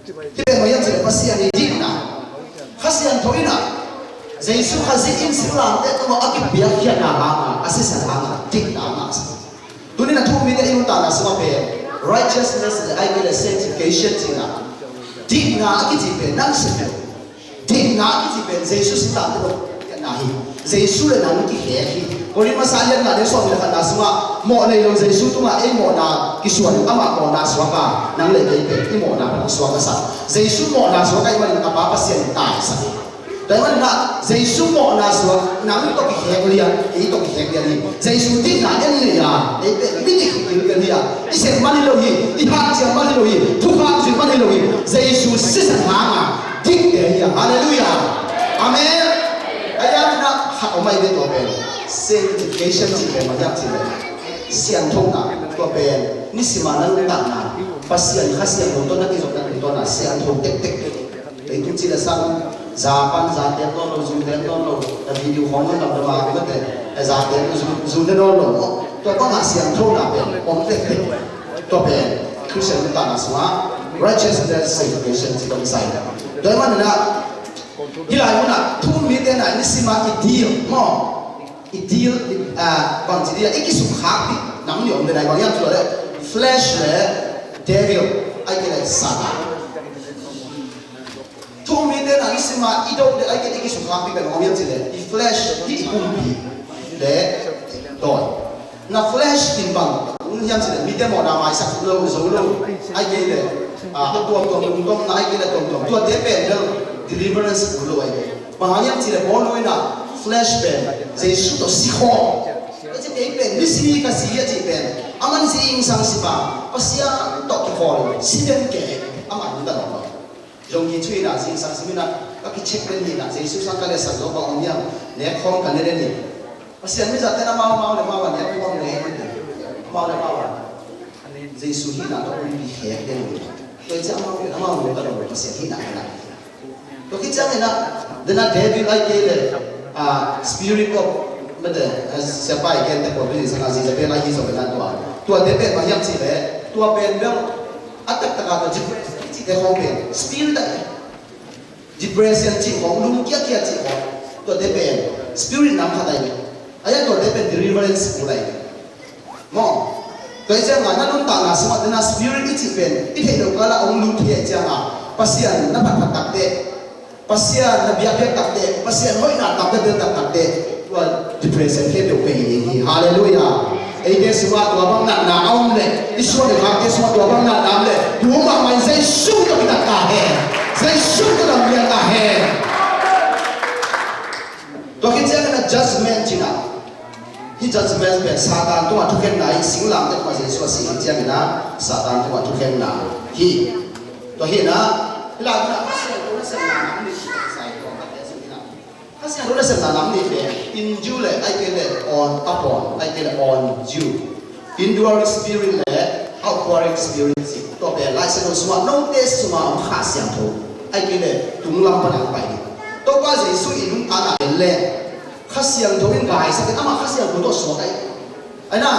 Hih pen bang hiam cih leh Pasian i dikna. Kha Siangtho in ah Jesu Khazih in singlamteh tungah a kipiakkhiatna hangin, a sisan hangin dikna a ngahsak. Tuni-in a thu-um mite i nuntakna sungah pen righteousness le ahih kei leh sanctification cihna, dikna a kici pen nang sim lo. Dikna a kici pen Jesu singlamteh tungah a hi. Jesu le nang kikhek hi. Korin masa a lian nga, a neu sawm le khatna sungah, mawh nei lo Jesu tungah ei mawhna kisuan, amah mawhna suak a, nang le kei pen i mawhna pan suak a sak. Jesu mawhna suak ahih manin a Pa Pasian in taisan hi. Tua ahih manin ah Jesu mawhna suak, nang tawh kikhek lian, kei tawh kikhek lian hi. Jesu dikna en leh a, ei pen midik hi kei lian hi a, i sep man hi lo hi, i hanciam man hi lo hi, thukhamzui man hi lo hi. Jesu sisan hangin dikte hi a. Halleluiah. Amen. Ahi hangin ah khat om ahi ve, tua pen sanctification cih pen bang hiam cih leh siangthona. Tua pen nisim a na nuntakna Pasian Kha Siangtho tawh na kizopna tungtawn a siangtho tektek. Leitung ci le sang, za pan za teek nawn lo, zu teek nawn lo, na video khawng na damdam a, mate, za teek, zu, zu ne nawn lo. Tua bangah siangthona pen om tektek. Tua pen Christian nuntakna sungah righteousness, sanctification cih tawh kisai. Tua ahih manin ah hih lai munah thu-um mite in ah nisim a i deal, maw, i deal, i, ah, bangci dia i kisukkhakpih nam nih om le nai, bang hiam cih leh flesh le devil, ahih kei leh Satan. Thu-um mite in ah nisim a i do le ahih kei leh i kisukkhakpih pen bang hiam cih leh i flesh, hih i pumpi le dawi. Na flesh in bang hiam cih leh mite mawhna maisak lo, zo lo, ahih kei leh, ah, a tuamtuam, lungtomna ahih kei leh tuamtuam, tuate pen bel deliverance om lo ahi ve. Bang hang hiam cih leh Paul in ah flesh pen Jesu tawh si khawm. Tua ci, kei pen misi ka si hi a cih pen, aman zingsang si pah, Pasian tawh kikhawl si den kei, amah nuntak lo. Zong hi thu-um in ah zingsang si in ah, ka kicheck den hi in ah, Jesu sang ka lehsak lo bang om hiam, nek khawng ka ne den hi. Pasian mizat ten amau, amau le amau a nek khuang le, amau le amau a Jesu hihna tawh hong pi khek den uh. Tua ciang amau pen amau lungtang lo Pasian hihna hi lai. Tua khit ciangin ah, den a devil ahih kei leh, ah, spirit of, mate, ah, siapa i gente pawl pen sang a Jezebel ahi zong in ah tua, tuate pen bang hiam cih leh, tua pen bel a taktak a tua depression cihte khawng pen spirit ah, depression cih khawng, lungkiakia cih khawng, tuate pen spirit nam khat ahi. Ahi a tuate pen deliverance kul ahi. Maw, tua hi ciangin na nuntakna sungah tena spirit i cih pen i theih loh kala hong lut hi a, ciangin Pasian na phatphat takte, Pasian na biakbiak takte, Pasian hoihna takte, tel takte, tua depression khempeuh pei ding hi. Halleluiah. Eite sungah tua bang natna a om leh, i suan i khakte sungah tua bang natna om leh, tu mahmah in Jesu tawh kitat ta hen. Jesu tawh damlian ta hen. Tua khit ciangin a judgment cih na, hih judgment pen Satan tungah thukhenna hi, singlamteh tungah Jesu a sih hi ciangin a Satan tungah thukhenna hi. Tua hi na, hih lai tungah Kha Siangtho nasepna nam nih pen sai tua khat te sung hi na. Kha Siangtho nasepna nam nih pen indwell le, ahih kei leh on, upon, ahih kei leh on, due. Indwelling spirit le outpouring spirit cih. Tua pen Lai Siangtho sungah, note sungah om Kha Siangtho, ahih kei leh tunglam pan a pai hi. Topa Jesu i nuntakna pen leh Kha Siangtho in gaisak in, amah Kha Siangtho tawh suak ahi. Ahi na,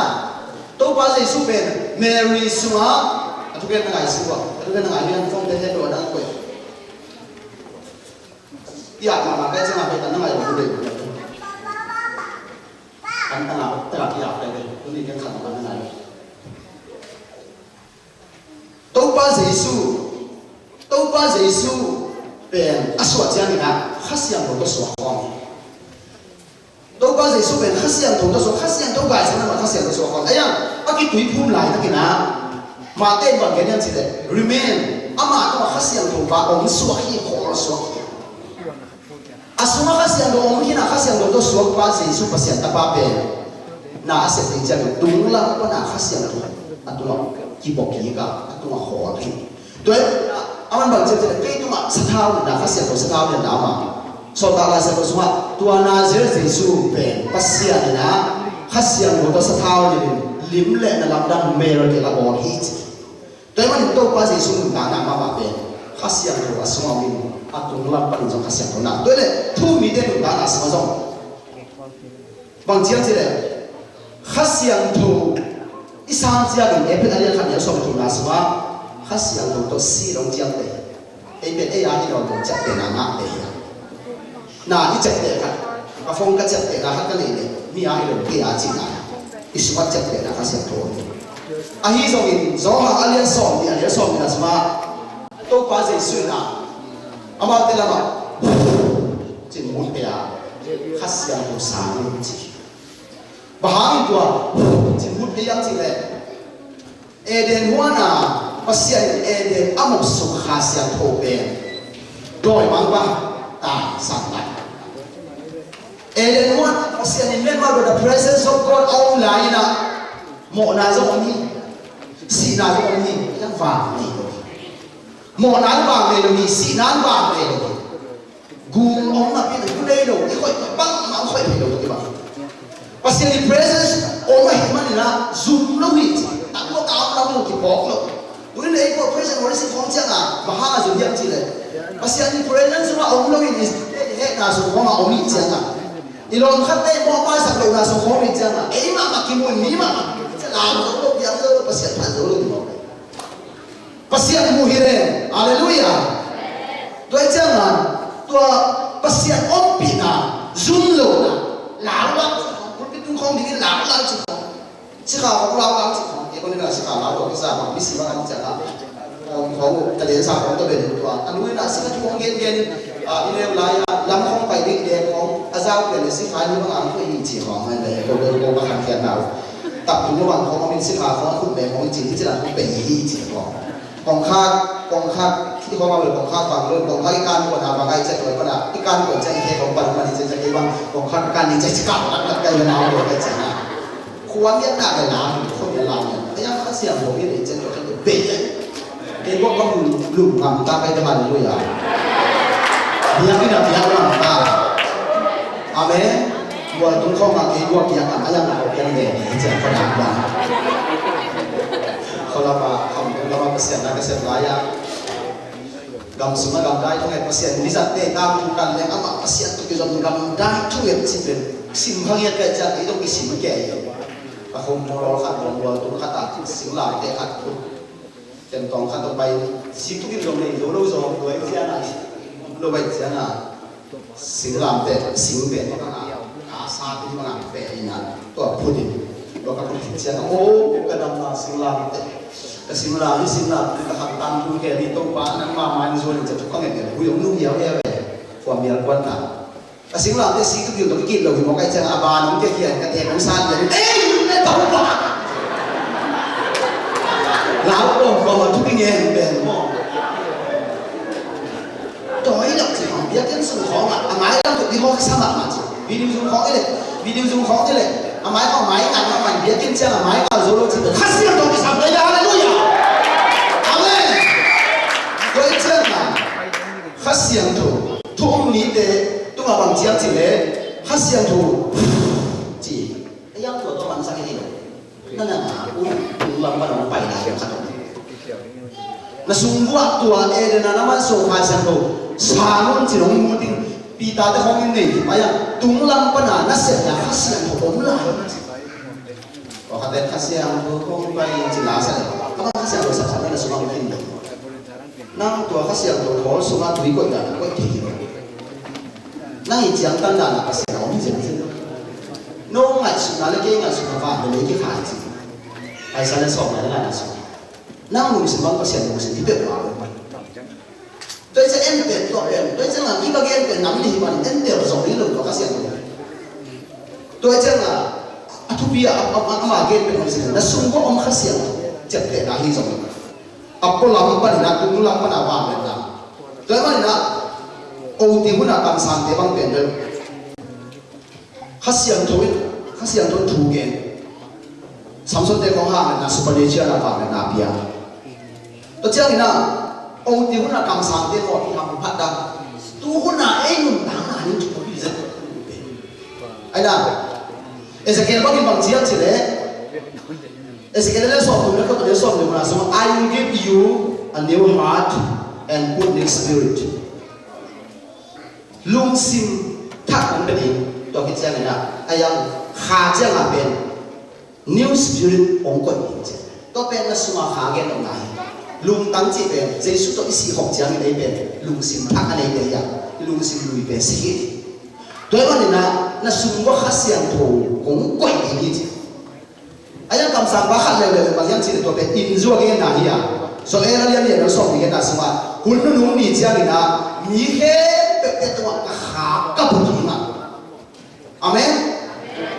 Topa Jesu pen Mary sungah a thukhenna ngaihsun uh a, a thukhenna ngaihsun uh, a phone te he dawh a dang koih. Piak mahmah kai ciangin hoih tak na ngaih uh dei. Kan tangah tangah piak kai dei. Tuni kan khat kan na ngaih uh. Topa Jesu, Topa Jesu pen a suah ciangin ah Kha Siangtho tawh suak khawm hi. Topa Jesu pen Kha Siangtho tawh suak, Kha Siangtho gaisan a mah Kha Siangtho suak khawm. Ahi a, a kituiphum laitak in ah Matthai in bang gen hiam cih leh, remain, amah tawh Kha Siangtho va om suak hi, khawl suak hi. A sungah Kha Siangtho om hi na, Kha Siangtho tawh suakpa Jesu Pasian Tapa pen na a sep ding ciangin tunglam pan a Kha Siangtho a tungah kibawk kik a, a tungah khawl hi. Tua hi a, a man bang ciang ciang kei tungah sathau na, Kha Siangtho sathau na na ma. Sawltak Lai Siangtho sungah tua Nazareth Jesu pen Pasian in a Kha Siangtho tawh sathau in lim le na lamdang miracle a bawl hi ci. Tua ahih manin Topa Jesu nuntakna mahmah pen Kha Siangtho a sungah om in, a tunglam panin zong Kha Siangtho na. Tua ahih leh thu-um mite nuntakna sungah zong bang ciang cih leh Kha Siangtho i sang ciangin, Efesa a lian khat neu sawm thumna sungah Kha Siangtho tawh si dong ciangte, ei pen ei a hi nawn lo ciaptehna ngahte hi a. Na i ciapteh khat, ka phone ka ciaptehna khat ka neih leh, mi a hi lo kei a cihna, i sungah ciaptehna Kha Siangtho om hi. Ahi zongin Johan a lian sawm nih, a lian sawm nihna sungah Topa Jesu in a, amaute lamah cin mut pia, Kha Siangtho sang in ci. Bang hangin tua cin mut pia hiam cih leh, Eden huan a Pasian in Eden a mopsuk Kha Siangtho pen dawimangpa, tai, santai. Eden huan a Pasian in, meanwhile, the presence of God a om lai in a, mawhna zong om hi, sihna zong om hi, a vang nei lo hi. Mawhna in vang nei lo hi, sihna in vang nei lo hi. Gul om napi in a gu nei lo, i khoih bangmah a khoih thei lo, i bang. Pasian i presence om ahih manin a zum lo hi ci. Takua ka om lo lo, kiphawk lo. Tuin ei ko presence worship khawng ciangin bang hang a zum hiam cih leh, Pasian i presence sungah om lo in, i hehna sung khawngah om hi ciangin, i lawm khatte i mawhmaisaklohna sung khawng hi ciangin, ei mahmah kimu in, mi mahmah kimu in, lam zo lo, piang zo lo, Pasian phat zo lo, ti mawk. Pasian muh hi leng. Halleluiah. Tua hi ciangin tua Pasian ompihna, zum lohna, laulau cih khawng, pulpit tung khawng dingin laulau cih khawng, sikha khawng laulau cih khawng, kei khawng dingin sikha laulau kisa khawng, misi bang a hi ciangin, um, khawng uh, ka densa khawng tua pen tua a nu in a sikha thu khawng gengen in, ah, i neu lai-a lam khawng pai ding, i dek khawng a zau pen le sikha ni bang a khawng hi cih khawng, mah in le ko ko ko ka khankhiatna uh. Tap tung lo bang khawng om in, sikha khawng a khut beng khawng i cin, i cin a khawng pei hi cih khawng. Kongkhak, kongkhak, i kong a vel kongkhak bang lo, kongkhak i kan kuan a bang a i ciat lo pan a, i kan kuan ciat i khe kong pan man i ciat ciat i bang, kongkhak kan i ciat ciat kan lak lak kai na lo kai ciat na. Khuan i na kai na, khuan i na la i na. Ai a Kha Siangtho i nei ciat lo kai be. Kei kong kong lum ngam ta kai ta, halleluiah. Biak i na biak ngam ta. Amen. Kua tung khawng a kei kua piak a, a yang a kua piak ve, ciang kua dak bang. Khualama, kham tung lama Pasian na ka sep lai a. Gam sung a gamdai thunget Pasian, mi zatte tangthu kan leng amah Pasian tawh kizom gamdai thunget ci pen. Sim kha ngiat ka hih ciang, ei dong kisim kei. Ka khum rawl khat, rawl tung khat a, singlamteh khat khut. Ken tawng khat tawh pai, sik thukin zong nei zo lo zaw, lo bai ciang a, lo bai ciang a, singlamteh, sing pen tawh ka ngah, ka sa tung ka ngah peh in a, tua phut in, tua ka phut khit ciang a, o, ka damna singlamteh, ka singlam hi singlamteh, ka khang tangthu kei ni Topa, nangma mai na zuan in ciang thu ka ngen ngen, hui ong nung hiau hiau e, kua mial kuan ta. Ka singlamteh sik thukin zong kit lo hi maw, ka hih ciang a ban ong kiakhia in ka tek ong sa lian in, ei, le Topa! Lau kawm kawm a thu kingen pen maw. Tawi lak ci hong biakinn sung khawng ah, a ngai lam tuk di hawk sa mahmah ci. Video zung khawng i leh, video zung khawng i leh, a mai khawng mai ngat mahmah in biakinn ciang a mai ngat zo lo ci. Kha Siangtho kisam dai, halleluiah. Amen. Tawi ciang a, Kha Siangtho thu um nite tungah bang ciang ci leh, Kha Siangtho ci. A yang tua tawh mansak i hi lo. Na na na, u, tung lam pan hong pai lai khat om. Na sung buah tua Eden a na man suak Kha Siangtho sang un ci nong mu ding. Peter te khawng in nei hi mai a, tung lam pan a na sepna Kha Siangtho om lai. Tua khat te Kha Siangtho khawng pai in ci la sa le. Ka man Kha Siangtho sapsap na sung a om khin lo. Nang tua Kha Siangtho thawl sungah tui koih dan a koih thei hi lo. Nang i ciangtan dan a Pasian a om hi zenzen. No ngaihsutna le kei ngaihsutna van le lei kikhai hi zen. Aisa le sawm le ngaihna sawm. Nang lungsim bang Pasian lungsim hi peuh mah lo. Tua i ciang en peuh tua peuh. Tua i ciang a kiba gen peuh nam li hi man en peuh zong hi lo tua Kha Siangtho. Tua i ciang a, a thupi a, a, a, ama gen peuh lungsim na sung bawh om Kha Siangtho ciaptehna hi zong hi. A pua lam panin a tung lam pan a vangliatna. Tua ahih manin a, oti hun a kamsangte bang pen bel Kha Siangtho in, Kha Siangtho in thu gen. Samson te khawng hang na supernatural a vangliatna pia. Tua ciangin a, oti hun a kamsangte khawng i ham phat dah. Tu hun a ei nuntakna in thu pia zet. Ai na, Ezekiel bangin bang ci hiam cih leh, Ezekiel a lian sawmthum le khat, a lian sawmthum le khat sungah, "I will give you a new heart and put new spirit." Lungsim thak hong pia ding, tua khit ciangin ah, a yang kha ciangah pen new spirit hong koih ding ci. Tua pen na sungah kha gen nopna hi. Lungtang cih pen Jesu tawh i sih khop ciangin ei pen lungsim thak a neite hi a, i lungsim lui pen si hi. Tua ahih manin ah na sung uah Kha Siangtho hong koih ding hi ci. A yang kamsangpa khat leuleu bang hiam cih leh tua pen inn zu a genna hi a. Joel a lian nih a neu sawm nih genna sungah hun nunung ni ciangin ah mi khempeuhte tungah ka kha ka bua ding a. Amen.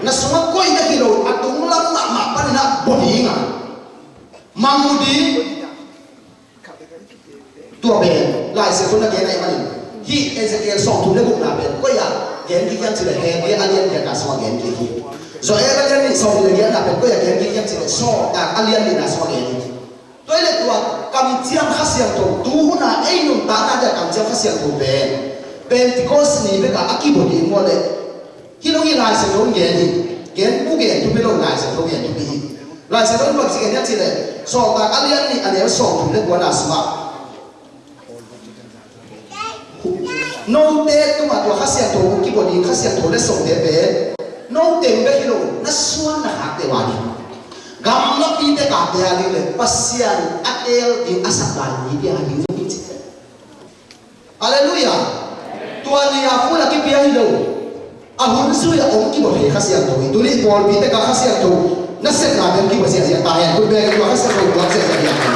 Na sungah koi na hi lo a tunglam mahmah panin ah bua ding a. Mang ding. Tua pen Lai Siangtho na gen ahih manin hih Ezekiel sawmthum le gukna pen koi ah gen kik hiam cih leh Hebru a lian giatna sungah gen kik hi. Joel a lian nih sawmnih le giatna pen koi ah gen kik hiam cih leh Sawltak a lian nihna sungah gen hi. Tua hi leh tua kamciam Kha Siangtho tu hun a ei nuntakna dia kamciam Kha Siangtho pen Pentecost ni bekah a kibua ding uh a leh Hih lo hi Lai Siangtho in gen hi. Gen pu gen thupi lo Lai Siangtho gen thupi hi. Lai Siangtho in bangci gen hiam cih leh Sawltak a lian nih a neu sawmthum le kuana sungah note tungah tua Kha Siangtho hong kibua ding Kha Siangtho letsongte pen note bek hi lo na suan na khakte uh a ding, gamlapite kakte a ding le Pasian a teel ding a sak lai mite a ding hi ci. Halleluiah. Tua ni a full a kipia hi lo. A hun zui a hong kibua thei Kha Siangtho hi. Tuni pawlpi tek a Kha Siangtho nasepna te hong kibua ziahziah ta hen. Khut beng in tua Kha Siangtho buak ziahziah hi.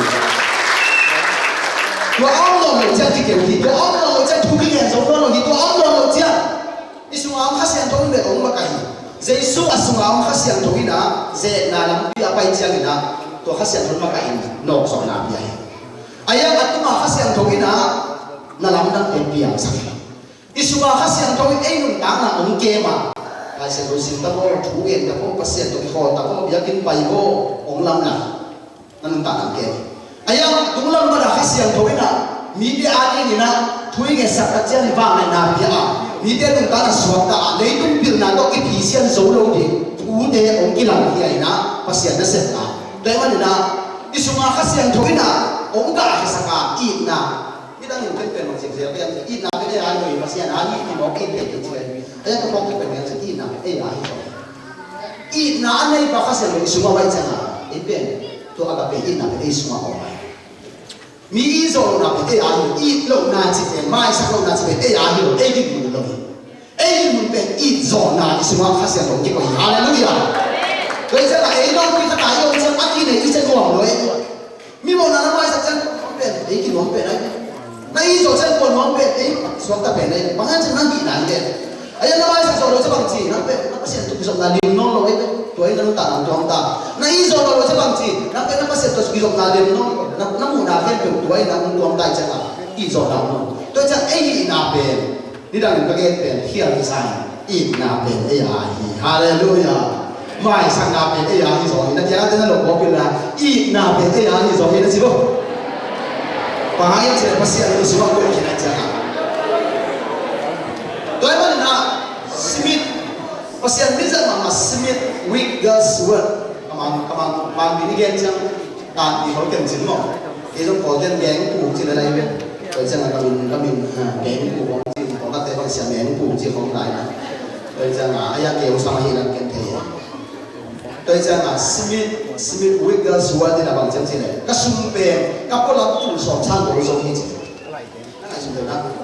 Tua a om nawn loh ciang kikeu hi. Tua a om nawn loh ciang thu kingen zo nawn lo hi. Tua a om nawn loh ciang i sungah om Kha Siangtho in bek hong makaih hi. Jesu a sungah om Kha Siangtho in a zekna lampi a pai ciangin a tua Kha Siangtho in makaih in nawkzawhna pia hi. A yang a tungah Kha Siangtho in a na lamdangte piangsak hi. I sungah Kha Siangtho in ei nuntakna hong kem a, Lai Siangtho sim ta maw, thu gen ta maw, Pasian tawh kikhawl ta maw, biakinn pai maw, hong lamdang. Na nuntakna hong kem hi. A yang a tunglam pan a Kha Siangtho in a mite adingin a thu i ngetsak a ciang i vangliatna pia a, Mite nuntakna suakta ah leitung pilna tawh kiphisian zo lo ding thute hong kilangkhia in ah, Pasian nasepna. Tua ahih manin ah i sungah Kha Siangtho in ah hong gahkhiasak a, itna. Midang in pen pen hong sim zel pen itna pen ei a hi lo hi, Pasian a hi ti mawk in pen pen zel. Ei a ka phawk pen pen zel, itna pen ei a hi lo hi. Itna a neipa Kha Siangtho i sungah om ahih ciangin ei pen tua agape itna pen ei sungah om hi. Mi it zawh lohna pen ei a hi lo, it lohna cih pen, maisak lohna cih pen ei a hi lo, ei dinmun lo hi. Ei dinmun pen it zawhna i sungah Kha Siangtho kikoih hi. Halleluiah. Tua hi ciangin ei lawmpi khat a i om ciang a kinei i ciang nuam lo ei. Mi mawhna na maisak ciang pen ei kinuam pen ai. Na it zawh ciang kua nuam pen ei suakta pen ai. Bang hang ciang na hihna hi pen. Ai na maisak zawh lo ciang bang ci, nang pen na Pasian tawh kizopna lim nawn lo ai pen. Tua in na nuntakna hong tuam ta. Na it zawh lo ciang bang ci, nang pen na Pasian tawh kizopna lim nawn lo. Na, na muhna khempeuh tua in na hong tuam ta hi ciang a, it zawhna hong nawn. Tua ciang ei hihna pen nidang in ka gen pen khial kisai, itna pen ei a hi. Halleluiah. Maisakna pen ei a hi zaw hi na, tia te na lo kawpil la, itna pen ei a hi zaw hi na ci lo. Pangai a ci le Pasian lu sungah kua khin a ci a. Tua ahih manin ah Smith, Pasian mizat mahmah Smith Wigglesworth. Kamang, kamang, mang bini gen ciang. Tanpi khol kem cin maw? Kei zong Kawlte'n Gengpu ci le lai ve. Tua ciangin ka min, ka min, ha, Gengpu hong ci, Kawlgahte bang Sia Mengpu ci khong lai na. Tua ciangin a, a ya kei hong sam ahi lam ken thei. Tua ciangin a, Smith, Smith Wigglesworth in a bang ciam ci le, ka sung pen ka pualam tul sawm sang ko zong hi ci. Na ngaihsun deuh na.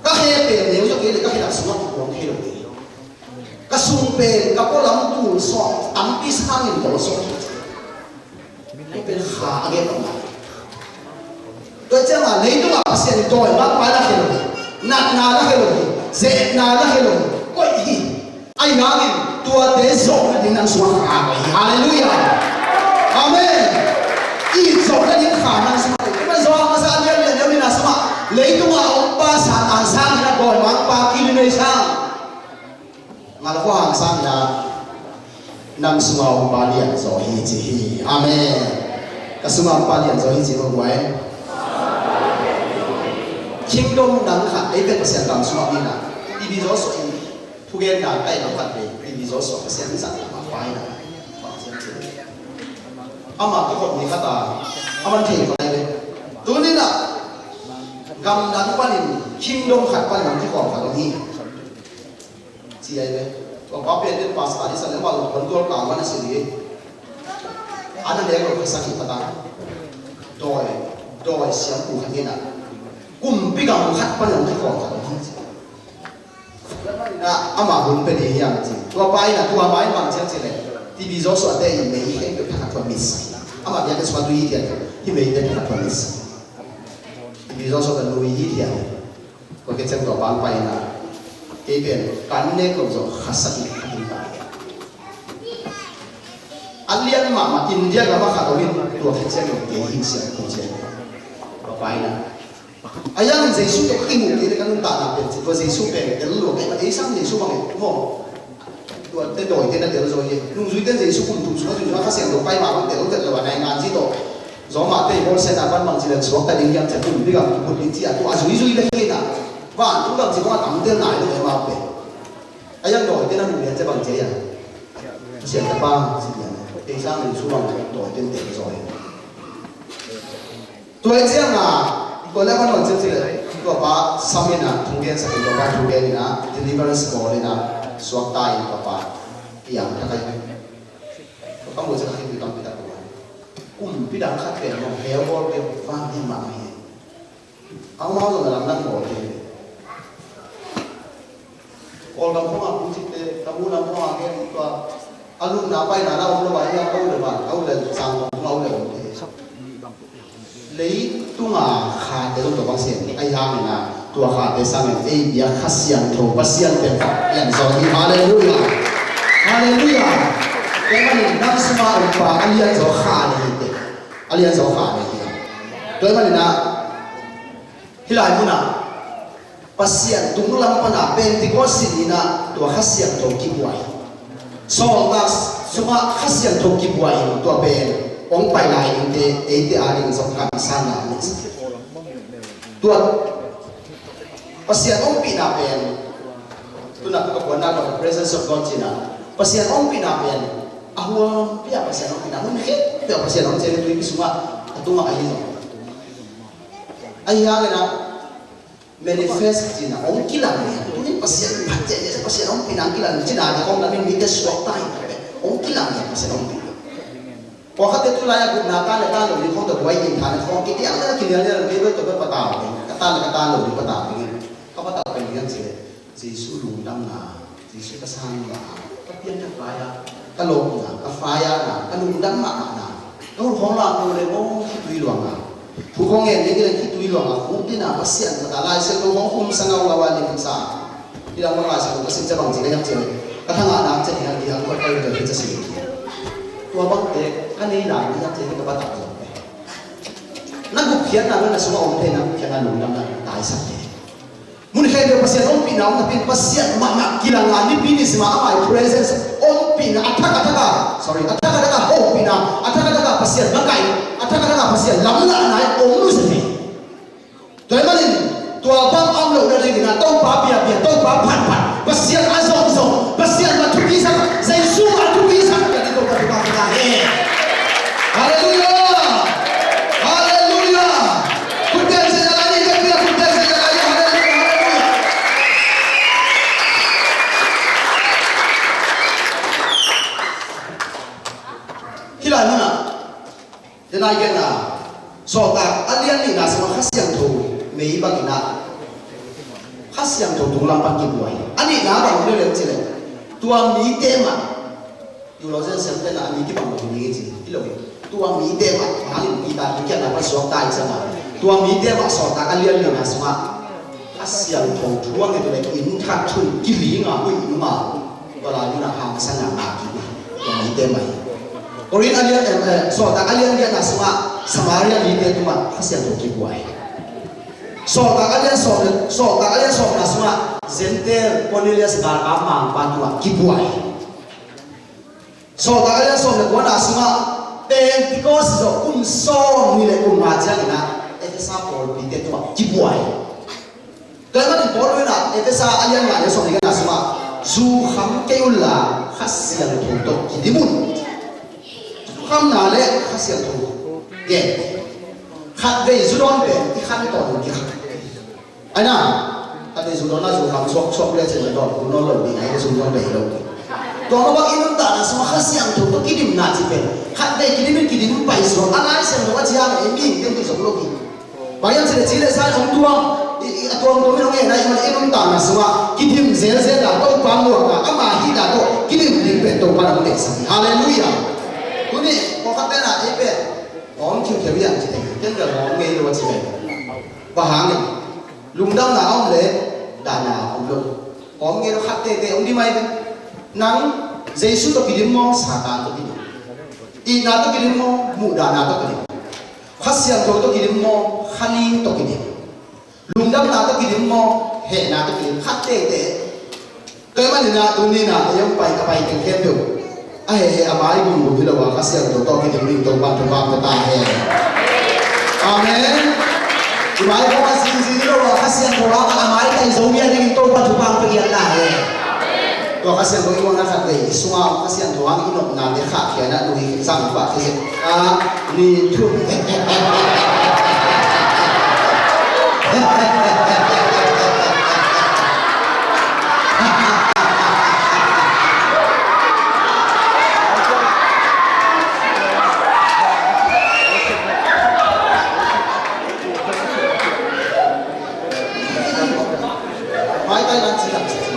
Ka khe pen neu zong hi le, ka khe lam sungah kikuang thei lo hi. Ka sung pen ka pualam tul sawm tampi sangin ko zong hi ci. Hih pen kha a gen om lai. Tua ciangin leitungah Pasian in dawimangpa na khia lo hi, natna na khia lo hi, zehna na khia lo hi, koih hi. Ahi hangin tuate zawh nading nang sungah kha koih hi. Halleluiah. Amen. It zawh nading kha nang sungah koih hi. Tua zawh a masa a lian lian lian in a sungah leitungah a ompa Satan sangin a dawimangpa kilin ei sang. Ngal khua hang sang hi a, nang sungah om pa lian zaw hi ci hi. Amen. Ka sungah om pa lian zaw hi ci hi guai. Kingdom dang khat ei pen Pasian gam sungah om hi na. T B Joshua in thugen dan kai lam khat ve. T B Joshua Pasian in zat lam pa hi na. Ama kikhop ni khat a, aman thei ko lai ve. Tuni na gam dang panin kingdom khat panin kikhop khat om hi. Ci ai ve. Tua pa pen den pastor i sa le ma lo kon tual ka ma na si li. Ana le lo ka sa ki pata. Doi, doi siam ku khat ni na. Kumpi gam khat pan lo ki ko khat ni. Na ama hun pe ni hiam ci. Tua pa i na tua pa i bang ciam ci le. T B Joshua te i mei i heng pe thakhat tua mis. Ama bia ke sua tu i tia. I mei te thakhat tua mis. T B Joshua te lui i tia. Kua ke ciang tua bang pai na, kei pen kan nek lo zawh khasak in a ding ta. A lian mahmah India gam a khat om in tua khe ciang lo kei hing siam ko ciang. Tua pai na. A yang Jesu tawh ka kimuh kei le ka nuntakna pen ci, tua Jesu pen tel lua kei ma, ei sang Jesu bang e maw. Tuate dawite na tel zaw hi. Nungzuite in Jesu kum thum sungah zui sungah Kha Siangtho pai mah bang tel vet lo a, nai ngan ci tawh. Zawmahte i bawlsiatna pan bang ci le suakta ding hiam ci a, kum bigam kiphut ding ci a, tua a zuizui le hi na. Vantung gam ci bang a tam tel nai lo e mah pen. A yang dawite na muh lian ci bang ci a. Siangtho pa ci lian. Ei sang Jesu bang dawite in tel zaw hi. Tua hi ciang a, tua leh a van wan ciang ci leh, tua pa sam in a, thu gen sak in, tua pa thu gen in a, deliverance bawl in a, suakta in tua pa, i ang thak ai. Tua ka muh ciang a khitui tampi tak tua. Kumpi dang khat pen mawh, hell bawl pen vang hi mah hi. Amau zong a lamdang bawl hi. Kawlgam khawngah pu cihte, Tamu lam khawngah gen tua a lutna paina na om lo a, hia ko le van, ko le sang khawng khawngah ko le om te. Leitunga khate zong tua bang sem, ahi hangin a, tua khate sangin ei biak Kha Siangtho Pasian pen khat lian zaw hi. Halleluiah. Halleluiah. Tua manin nang sunga om pa a lian zaw kha le hi te. A lian zaw kha le hi. Tua manin a, hih lai munah Pasian tunglam pana Pentecost sin inah tua Kha Siangtho kibuai. Sawltak sungah Kha Siangtho kibuai in tua pen hong pai lai dingte eite ading zong kamsanna a neihsa. Tua Pasian ompihna pen Tu-in ah ka kuanna, ka presence of God cihna, Pasian ompihna pen a huampi-a Pasian ompihna, hun khempeuh ah Pasian om ciang, tuipi sungah, a tungah ahi zong, ahi hangin ah manifest cihna hong kilang hi. Tu-in Pasian phat ciang, Pasian ompihna hong kilang cihna, a kong lamin mite suakta hi. Hong kilang hi Pasian ompihna. Pawlkhatte tu lai-a gupna, tan le tan lo ding khawng tawh buai in, tha le khawng kitiang le kinial le, Baibal tawh bek patau ding, ka tan le ka tan lo ding patau ding, ka patau pen ding ci le, Jesu lungdamna, Jesu ka sanna, ka pianthak lai-a ka lawpna, ka fire-na, ka lungdam mahmahna, ka hun khawng lak lo le maw, khitui luanga. Thu khawng ngen ding hi leng khitui luanga, khukdina, Pasian phat a, Lai Siangtho khawng khum sa ngaungau a, lim sa. Hi dang bang Lai Siangtho ka sim ciang bang ci ka hiam cih leh, ka thangahna ciang hi a, hi a, ka pai ka pai ka sim. Tua bangte ka nei lai hi a, ciang ka pa tak zong. Na gupkhiatna, na sungah om thei, na gupkhiatna lungdamna taisak thei. Mun khempeuh Pasian ompihna om napi-in, Pasian mahmah kilang a, nipi ni sim a ama presence, ompihna, a thak a thak a, sorry, a thak a thak a hopihna, a thak a thak a Pasian makaih, a thak a thak a Pasian lamlahna i om nusia thei. Tua ahih manin tua bang a om loh nadingin ah Topa biakbiak, Topa phatphat, Pasian a zongzong, Pasian mah thupisak, Jesu mah thupisak, tua ding Topa thupha pia hen. Halleluiah! Halleluiah! Khut beng zia lai ni, beng bia khut beng zia lai ni. Halleluiah! Halleluiah! Hih lai munah, Tua nai genna, Sawltak a lian nihna sungah Kha Siangtho mei bangin ah, Kha Siangtho tunglam pan kibuai. A nihna bang hi lo lem cih leh, tua mite mah, theologian siamte na a mi kibang lo ding hi ci, hi lo hi. Tua mite mah, bang hangin Peter thu kiatna pan suakta hi ciang mah, tua mite mah Sawltak a lian nihna sungah Kha Siangtho thu a nget uh leh inn khat thun kiling a, huih nung a, tua lai munah hangsan a ngak hi. Tua mite mah hi. Korin a lian, eh, eh, Sawltak a lian giatna sungah Samaria mite tungah Kha Siangtho kibuai. Sawltak a lian sawm le, Sawltak a lian sawmna sungah Gentile Cornelius galkap mangpa tungah kibuai. Sawltak a lian sawm le kuana sungah Pentecost zawh kum sawm nih le kum nga ciangin ah Efesa pawlpite tungah kibuai. Tua ahih manin Paul in ah Efesa a lian nga le sawm le nga sungah, zukham kei unla Kha Siangtho tawh kidim un. Zukhamna le Kha Siangtho gen. Khatvei zu dawn pen i khan tawn in kikhak. Ahi na, khatvei zu dawn a zukham suaksuak le cin dawn, zu dawn lo ding, ahi le zu dawn bei lo ding. Tua mah bangin i nuntakna sungah Kha Siangtho tawh kidimna cih pen, khatvei kidim in kidim pai suak, a Lai Siangtho a ciang ei mihingte in kizom lo hi. Bang hiam cih leh ci le sa in hong tuam, i, i, a tuamtuam in hong en a, i man i nuntakna sungah kidim zelzel a, Topa muakna, ama hihna tawh kidim ding pen Topa in hong deihsak hi. Halleluiah. Tuni pawlkhatte na ei pen hawm khiukheu hi a, ci teng, ken bel hawm ngei lo a ci ve. Bang hangin? Lungdamna a om le dahna a om lo. Hawm ngei lo, khat teitei hong dim ahi ve. Nang Jesu tawh kidim maw, Satan tawh kidim? Itna tawh kidim maw, muhdahna tawh kidim? Kha Siangtho tawh kidim maw, kha ning tawh kidim? Lungdamna tawh kidim maw, hehna tawh kidim? Khat teitei. Tua ahih manin ah tuni in ah ei hong pai ka pai teng khempeuh a hehheh a mai gumgum hi lo a, Kha Siangtho tawh kidim ding Topa'n thupha pia ta hen. Amen. I mai khawng a zingzing hi lo a, Kha Siangtho hangah a maitai zo ngiat dingin Topa'n thupha pia ngiat ta hen. Tua Kha Siangtho i muakna khatvei i sungah Kha Siangtho hang i nopnate khahkhia in ah nui zang pah thei. A, ni, thum. Maitai nan ci lam ci ci.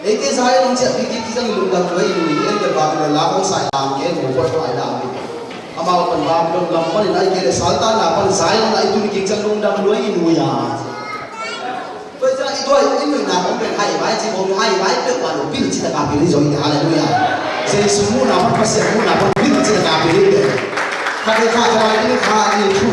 Eite Zion hong ciah kik kik ciang i lungdam lua i nu hi, en bel Babylon la hong sai lam ke, nu poi poi lam ke. Amau pan Babylon lam panin ahih kei leh saltanna pan Zion ah i tun kik ciang lungdam lua i nu hi a. Tua ciang i tua i nuihna hong pen hai vai ci hong hai vai peuh pan hong pil ci taka pil hi zong hi, halleluiah. Jesu muhna pan, Pasian muhna pan pil ci taka pil hi. Kha kei kha kha lai kei kha ni thu.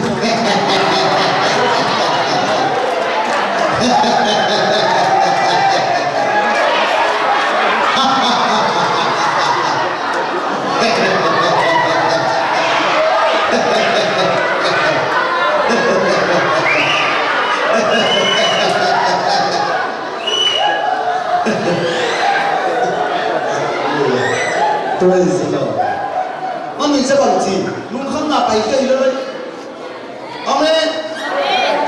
Praise the Lord. Mami sa bang ci, lungkham na pai kei lai. Amen.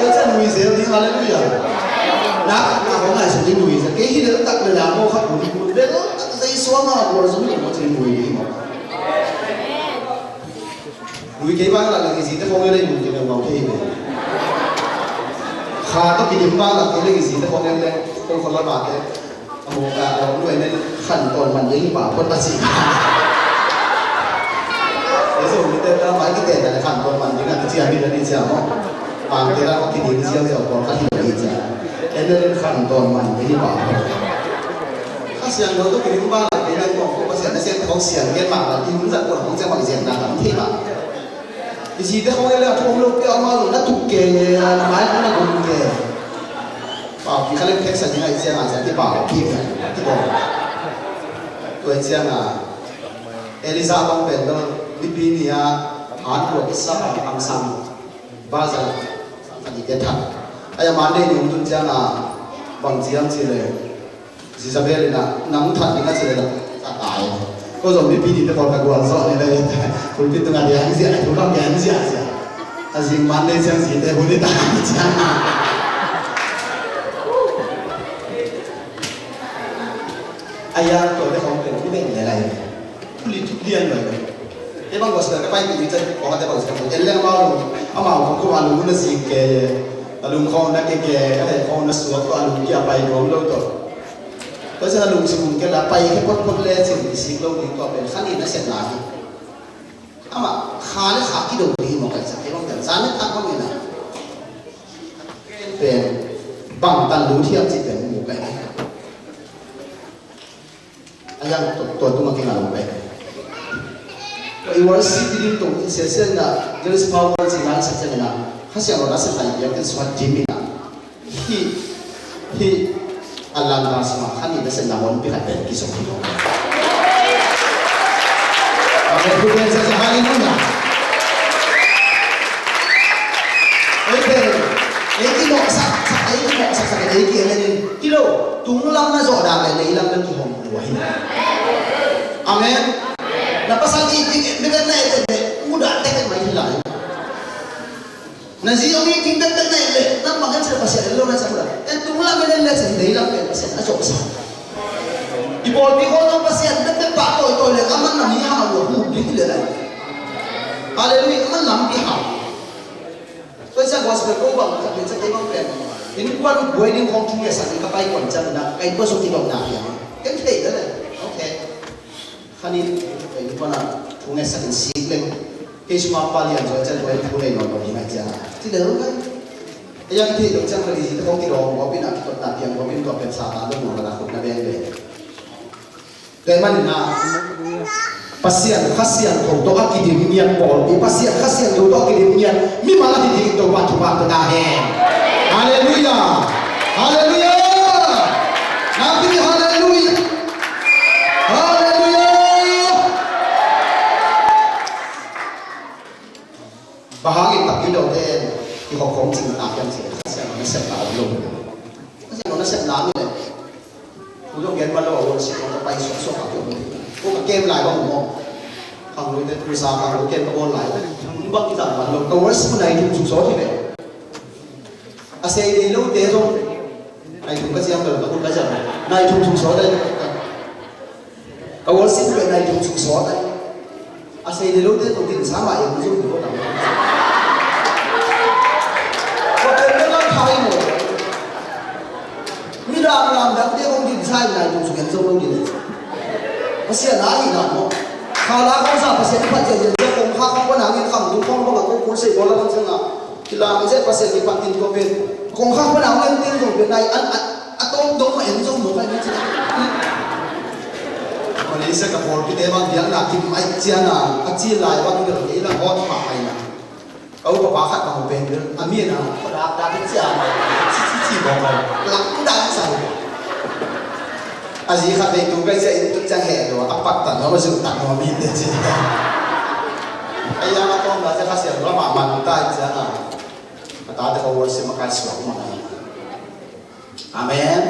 Tua ciang nui zel ding, halleluiah. Nak, nak, nak, ngai sa ding nui zel. Kei hi lel tak le la mo khat nui, lel tak zei suang a, mo zong hi mo cin nui ding mo. Nui kei bang la le kizite khong le nui kei le mau kei le. Kha to kidim bang la kei le kizite khong le, khong khong la ba te. Amu ka, amu ene khan ton man ding pa phot a ci. Yesu mi te ta mai ki te ta khan ton man ding a ci a mi ni ci a mo. Pang te la ko ki ding ci a ci a ko ka hi ni ci a. Ene khan ton man ding pa phot. Ka siang lo to ki ding ba la ke ko ko ka siang siang ko siang ke ma la ding za ko ko siang ma siang na ka thei ba. I zite khong e le a thu om lo pia ma lo na tuk ke, na mai na gum ke. Pau pi kha le thek sa ding a i ciang a zia ti pau pi ka ti ko. Tua i ciang a Eliza bang pen lo, nipi ni a han lo ki sa bang ang sang. Ba za ka ni ke tha. Ai a man de ni um tun ciang a bang ciang ci le. Jezebel in a nang that ding a ci le a tai. Ko zong mipi ding te pawl ka gualzawh ni le. Pulpit tungah dia hang zia, thu kam dia hang zia zia. A zing man le ciang zi te hun ni ta ni ciang. A yang tua te khong pen ni pen le lai. Thuli thuk lian lo. Te bang gospel ka pai ti ni chan ko te bang gospel. En leng amau amau ko ko a lung na zik ke. A lung khong na ke ke, a lung khong na suak ko a lung kia pai nuam lo to. Tua ciang a lungsim um kei la pai khe photphot le cin i sik lo ding tua pen kha nih na sep lai hi. Amah kha le kha kido ding hi mawk a, i sa kei bang pen sa ne tak bang hi na. Pen bang tan lu thiam ci pen mu kai. A yang tua tua tung a kinga lo kai. Tua i worship i ding tung i sia sia na, there is power ci ngai sia sia na. Kha sia lo na sia na i biak ken suat dim i na. Hi, hi, a lan ba sma kha ni na sen na hon pi khat pen ki song hi hong. Amen. Pu pen sa sa hallelujah. Ei pen, ei ki mawh sak, sak, ei ki mawh sak, sak, ei ki amen in. Ki lo, tung lam na zawh dak le, lei lam na ki hong lua hi. Amen. Na pasal i, i, i, i, na, na, na, na, mudah tek mai hi lai. Na zi ong i ting pekpek na i leh, na mangngilh sia Pasian en lo na sia kula. En tung lam en en le sia, dei lam pen Pasian a zawhsa. I pawlpi khawl zong Pasian pekpek pah tawitawi le, a man lam hi hau lo, hu ding hi le lai. Halleluiah, a man lam hi hau. Tua i sia gospel ko bang, ka pen sia kei bang pen. Innkuan buai ding khawng thu ngetsak ding ka pai kuan ciang na, ka innkuan sung kidawmna piang. Ken thei le le. Okay. Khanin, eh, pana thu ngetsak in sik leng. Kei suma pa lian zoi cian zoi thu nei nawn lo hi ngai ciang. Ci lel ngai. Ei a kitheih lo ciang kali zi te khong kidawm gawp in a kitotna piang gawp in tua pen Satan lo muang la khut na beng beng. Tua ahih manin a Pasian Kha Siangtho tawh a kidim ngiat pawlpi, Pasian Kha Siangtho tawh a kidim ngiat mimal a hi ding Topa thupha pia ta hen. Halleluiah. Halleluiah. Nakpi halleluiah. Halleluiah. Bang hangin takpi lo te kikhop khawm cing na piang cing Kha Siangtho nasepna om lo. Kha Siangtho nasepna om lo. Ku zong gen man lo a worship kong ka pai suaksuak a kiom. Ko ka kem lai bang maw. Khang lui te khusa khang lui kem ka bawl lai. Bang kizang man lo. Ka worship nai thum sung sawt hi ve. A sei dei lo te zong. Nai thum ka ciam lo ka kun ka ciam. Nai thum sung sawt ai. Ka worship ve nai thum sung sawt ai. A sei dei lo te kong din sa mah em zong dei lo. Ko pen lo lam thai mo. Mi lam lam dang te kong din sa nai thum sung em zong lo din. Pasian a hi na mo. Kha la kong sa Pasian phat cia cia kong kha kong ko nangin kham tung kong kong ko kul sei ko la kong seng a. Kilang zia Pasian kipat in tua pen kong khak pan a hong en ding zong pen nai an a tawm dong ma en zong maw kai ni ci. Malaysia ka pawlpi te bang biakna kim ai ciang a a ci lai bang deuh kei la hawt pah ai na. Ka upa pa khat bang pen deuh a mi na ko dak dak ci a mai ci ci ci bawng ai lak dak sa. A zi khat vei tu kai sia in tu ciang he lo a pak tan lo ma zu tan lo mi te ci. Ai yang a tawm la sia kha sia lo ma man ta ciang a. A tate ko worship ma kai suak ma. Amen.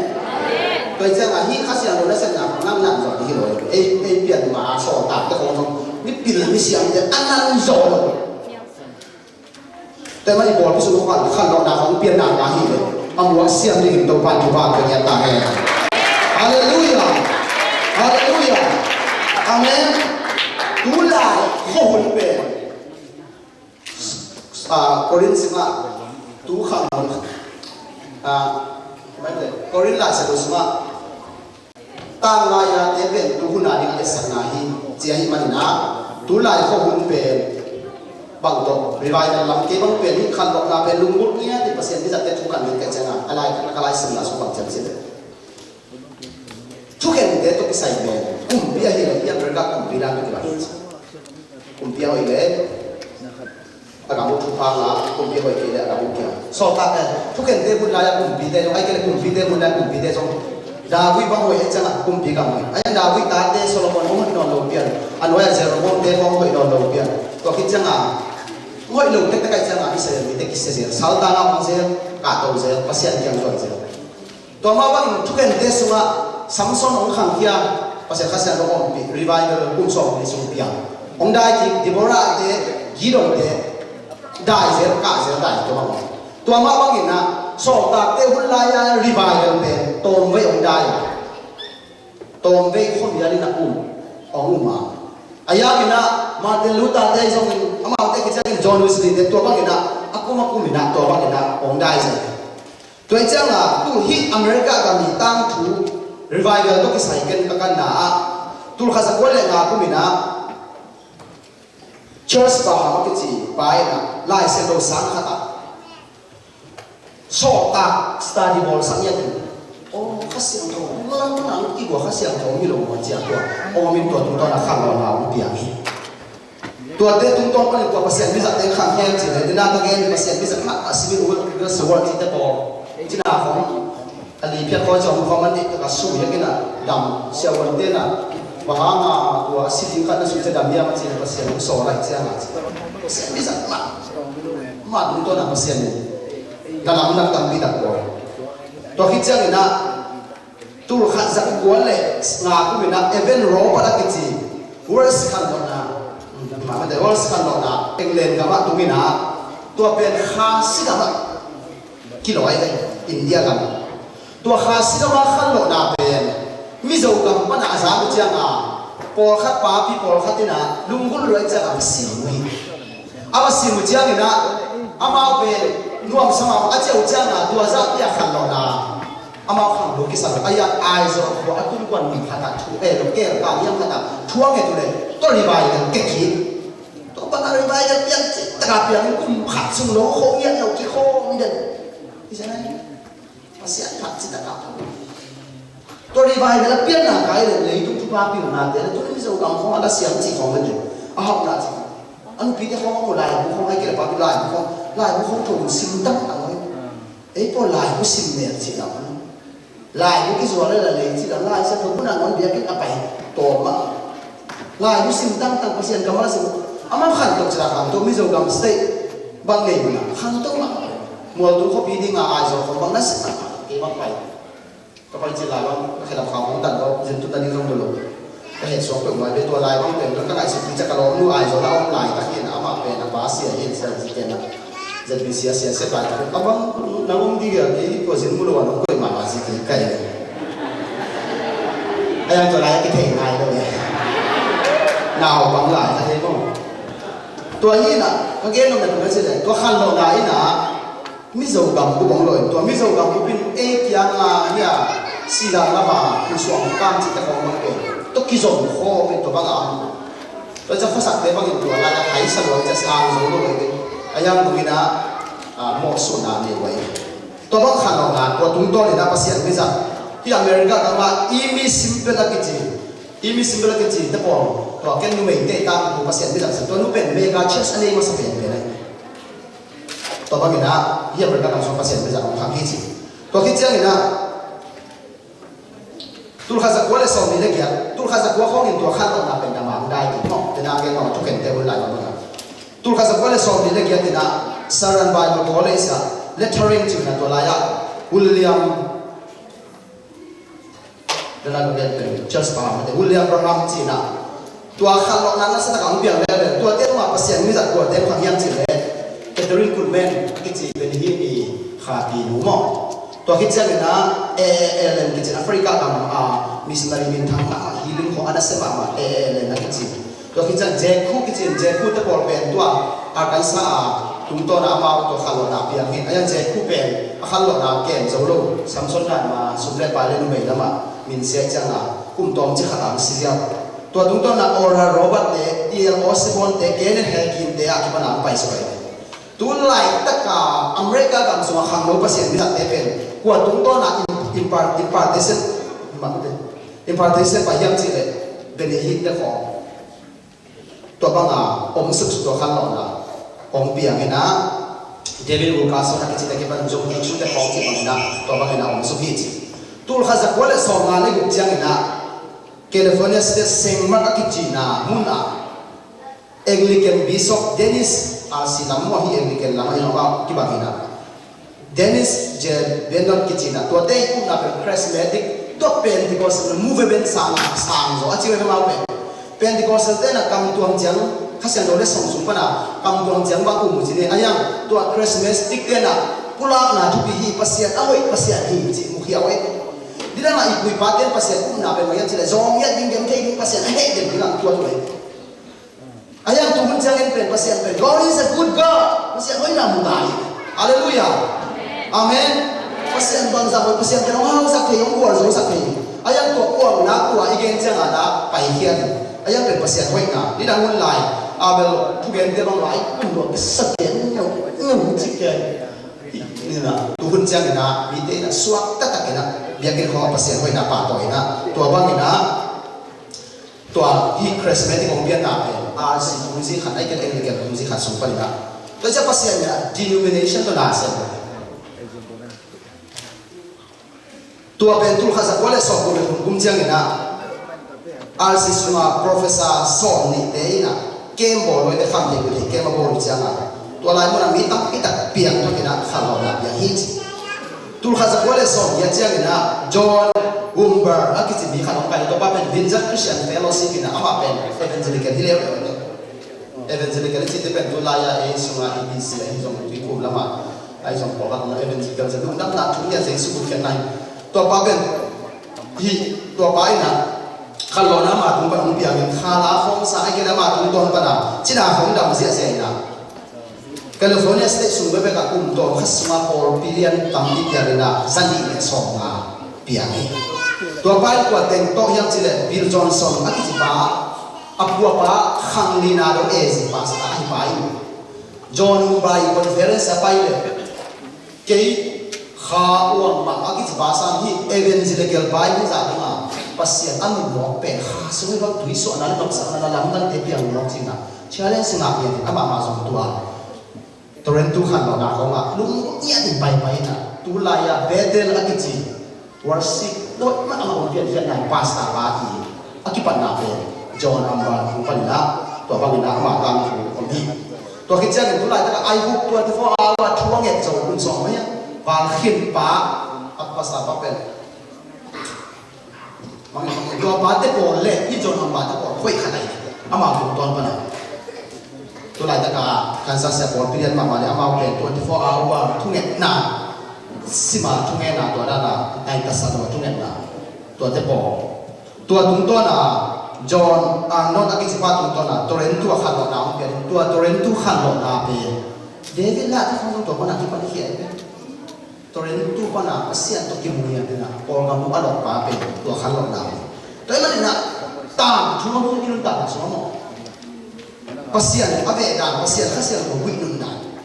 Tua hi ciangah hih Kha Siangtho nasepna khong nang nan zawh ding hi lo. Ei, ei pian ma sawltakte khong zong mipil misiamte a nan zawh lo. Tua mah i pawlpi sung khong khanlawhna khong pianna mah hi leh a muak siam dingin Topa in thupha pia ngiat ta hen. Halleluiah. Halleluiah. Amen. Tulai khuahun pen, ah, Korin sungah tu khang, ah, Korin Lai Siangtho sungah tanglai-a te pen tu hun a ding a etsakna hi ci ahih manin ah, tulai khuahun pen bang tawh revival lam kei bang pen hih khanlawhna pen lunggulh ngiat in Pasian mizahte thu kan ngen ka hih ciangah, a lai, ka lai simna sung bang ci hiam cih leh, thukhente tawh kisai pen kumpi ahi leh hih America kumpi dan tawh kibat hi. Kumpi a hoih leh a gam uh thupha ngah, kumpi a hoih kei leh a gam uh kiam. Sawltak, eh, thukhente hun lai-a kumpite zong, ahih kei leh kumpite hun lai-a kumpite zong David bang hoih ahih ciangah kumpi gam hoih. Ahih hang David tate Solomon hong hoih nawn lo pian, a nuai-a Jeroboam te hong hoih nawn lo pian. Tua khit ciangah hoih lo tektek ahih ciangah Israel mite kisia zel, saltang ah om zel, kahto zel, Pasian kiang zuan zel. Tua mah bangin thukhente sungah Samson hong khangkhia, Pasian Kha Siangtho ompih, revival kum sawmli sung piang. Hong dai kik, Deborah te, Gideon te, dai zel, kah zel, dai tua bang. Tua mah bangin ah sawltakte hun lai-a revival pen tawmvei hong dai a, tawmvei khuamial in a um, hong um a. A yangin ah Martin Luther te zongin, amaute khit ciangin John Wesley te, tua bangin ah a kum a kum in ah tua bangin ah hong dai zel. Tua hi ciangah tu hih America gam i tangthu revival tawh kisai ken ka kanna ah, tulkhat zakua le nga kum in ah Charles Parham a kici pa in ah Lai Siangtho sang khat ah sawltak study bawlsak ngiat in, aw, Kha Siangtho, mala mana i gua Kha Siangtho mi lo maw ci a, tua aw, min tua tungtawn a khanlawhna hong piang hi. Tuate tungtawn panin tua Pasian mizahte khang hiam cih leh, dena ka gen Pasian mizah mah a si min, Wilson Wright cihte pawl, cina khong a li phiat khawi ciang khong man nih taka sui a kina dam, siavuante na, bang hanga tua a si ding khat na sui cia dam hiam a cih leh Pasian hong sawl lai ciang a ci. Pasian mizah mah, mah tungtawn a Pasian in na lam nak tampi tak pawl. Tua khit ciangin ah tulkhat zakua le nga kum in ah Evan Roberts a kici, Wales khanlawhna, mah mate Wales khanlawhna England gam ah tung in ah, tua pen Khasi gam ah kilawi ve, India gam. Tua Khasi gam ah khanlawhna pen Mizo gam pan a za uh ciangah pawlkhat papi pawlkhat in ah lunggulh lua ciangah a va sim uh hi. A va sim uh ciangin ah amau pen nuamsa mah a ciah uh ciangah tua zahpi a khanlawhna amau khang lo kisa lo. A yat Aizawl khua a tung kuan mi khat ah thu, eh, lo kel ka liam khat ah thu a nget uh leh tua revival kek hi. Tua pan a revival piang cih tak a piang in kum khat sung lo khawh ngiat lo kikhawm den. Hi sia nai. Pasian phat cih tak a. Tua revival a pianna kai leh leitung thupha pilnate leh tuni Mizo gam khawng a la siam cih khawng leh a hauhna cih. A nupite khawng a mu laibu khawng a hi kei leh papi laibu khawng, laibu khawng tho sim dang a ngoi. Ei pawl laibu sim nel cih lam. Laibu kizual le la lei cih lam, Lai Siangtho mun a nawn biakinn a pai tawm mah. Laibu sim tangtang Pasian kammal a sim. Amah khanto cih la khanto, Mizo gam state bang nei mun a khanto mah. Mualtung khuapi ding a Aizawl khawng bang na sim mah, kei bang pai. Ka pai cil lai bang ka khedap khau hong dan lo, zin tun dan ding zong lo. Ka heh suak peuhmah ve, tua lai bang pen ka ngaihsut ding ciang ka lawmnu Aizawl a om lai tak hi in, amah pen a pa sia hi in, sia zi ken a Z B C a sia sia lai tak hi in, a bang nang om ding a, kei tua zin mu lo a nong koih mahmah zi kei kai. A yang tua lai a kithei nai lo e. Nau bang lai tak hi maw. Tua hi in a, ka gen nop na tung a ci le, tua khanlawhna in a, Mizo gam bup hong lo in, tua Mizo gam bup in ei kiang a hi a, sila lama in suang kam cih tak hong mang pen tua kizom khawm in tua bang a om. Tua ciang khuasakte bangin tua lai a haisa luang ciang sang zo lo in, a yang dungin a, a, mawhsuahna nei uh a hi. Tua bang khanlawhna tua tungtawn in a Pasian mizah hi America gam a Aimee Semple a kici, Aimee Semple a kici te pawl, tua ken numeite tangthu Pasian mizah sa, tua nu pen mega church a nei masa pen pen a hi. Tua bangin ah, hi America gam sung Pasian mizah hong khang hi ci. Tua khit ciangin ah, tulkhat zakua le sawmli le giat, tulkhat zakua khawngin tua khanlawhna pen dam a hong dai kik maw, tua na gen maw, thukente hun lai bang bang a. Tulkhat zakua le sawmli le giat in ah, Sharon Bible College ah, lecturing ci-in ah tua lai ah, William Dala ka gen pen Charles Parham mate, William Branham cina. Tua khanlawhna nasa taka hong piang lel pen tuate tungah Pasian mizat kuate hong khang hiam cih leh Kathryn Kuhlman a kici Benny Hinn i khapi nu maw. Tua khit ciangin ah A A Allen kici Africa gam a missionary minthang mahmah, healing khawng a nasia mahmah A A Allen a kici. Tua khit ciang Jack Cook kici, Jack Cook te pawl pen tua Arkansas a tungtawn a amau tua khanlawhna piang hi. A yang Jack Cook pen a khanlawhna kem zo lo, Samson dan ma sum le pai le numei lamah minsiat ciang a kum tawmcik khat a hong si ziau. Tua tungtawn a Oral Roberts te, T L Osborn te, Kenneth Hagin te a kipan a hong pai suak hi. Tu laitaka America gam sungah khangno Pasian mizatte pen kua tungtawn a in-, impar-, impartation, impartation pai hiam cih leh Benny Hinn te khawng. Tua banga om suksuk tua khanlawhna hong piang hi na, David Wilkerson a kici te kipan John Hinckley te khawng kibang hi na, tua bangin a om suk hi ci. Tul khat za kua le sawmnga le guk ciangin ah California State Saint Mark a kicina mun ah Anglican Bishop Dennis, R C lam maw, hi Anglican lam a hi, kibang hi na. Dennis J. Bennett kicina, tuate i upna pen charismatic, tua Pentecostal movement sang, sang zaw a ci ve, amau pen Pentecostal te na kam tuam ciang, Kha Siangtho le song sung pana kam tuam ciang bang um uh ci ni. A yang tua charismatic te na pulakna thupi hi, Pasian a hoih, Pasian hi ci mukhia hoih. Nidang a i pu i pa ten Pasian upna pen bang hiam ci leh zawng ngiat ding, gem thei ding, Pasian a heh ding ding a tua tu leh. A yang tu hun ciangin pen Pasian pen, "God is a good God." Pasian hoihna mu ta hi. Halleluiah. Amen. Pasian bangzah hoih, Pasian pen hong hausak thei, hong gualzosak thei. A yang tua kuangna kua i gen ciangin a pai khian. A yang pen Pasian hoihna. Nidang hun lai Abel thugente bang lai, kum lua kisa gen neu neu cik gen. Ni na tu hun ciangin a mite in a suak taktak in a biakinn khawng a Pasian hoihna pahtawi in a, tua bangin a Tua hih charismatic hong pianna pen R C tungzi khat, ahih kei leh Anglican tungzi khat sung panin ah. Tua ciang Pasian in ah denomination tawh na sem. Tua pen tul khat za kua le sawmguk le thum kum ciangin ah R C sunga professor sawm nihte in ah camp bawl uh, te kham thei kul thei camp a bawl uh ciangin ah. Tua lai munah mi tampi tak piang thak in ah khanlawhna piang hi ci. Tul khat za kua le sawm giat ciangin ah John Wimber a kici mi khat hong pai, tua pa pen Vineyard Christian Fellowship in ah, amah pen Evangelical hi leuleu. Evangelical i cihte pen tu lai-a ei sunga E B C ahi zong, Tuiphum lamah ahi zong, pawlkhat lamah Evangelical zia lungdamna thu ngiat Jesu bukhiatna hi. Tua pa pen hih, tua pa in ah khanlawhna ama tung pan hong piang in, khala khawng sa, ahih kei leh ama tungtawn pan ah cina khawng dam ziahziah in ah California State sung bekbek ah kum tawm khat sungah pawlpi lian tampi piang in ah za nih le sawmnga piang hi. Tua pa in kua teng tawh hiam cih leh Bill Johnson a kici pa, a puapa khang lina dong A Z pastor ahi pa in, John Mumbai conference a pai leh kei Kha Uang Mah a kici pa sang hi, Evangelical Bible za dong a Pasian a nunmawk pen kha sung i bang tuisuahna le bang sakna na lamdangte piang mawk cihna challenge ngah ngiat in amah mah zong tua Toronto khanlawhna khawngah lungdam ngiat in paipai in ah, tu lai-a Bethel a kici worship lawh mahmah hong pianphiatna in pastor pa hi. A kipatna pen John Amban hong pan in ah, tua bangin ah amah tangthu om hi. Tua khit ciangin tu laitakah aiguk twenty-four hour thu a nget zo hun sawm mai a, val khin pa a pastor pa pen Mangin, mangin. Tua pate pawl le hih John Amban te pawl hoih khat ahi. Amau tungtawn pana tu laitaka Kansas a pawlpi lian mahmah le amau pen twenty-four hour thungetna, sima thungetna, tua dana nai tasa tua thungetna, tuate pawl. Tua tungtawna John Arnott a kici pa tungtawna Toronto a khanlawhna hong pian. Tua Toronto khanlawhna pen David lah te khawng tua pana kipan khia hi pen. Torin tu pana Pasian tawh kimu hiam ina, Kawlgam uh a lawhpa pen tua khanlawhna hi. Tua ahih manin ah tangthu a hong kilun tangthu a maw, Pasian a veh dan, Pasian Kha Siangtho guih nundan.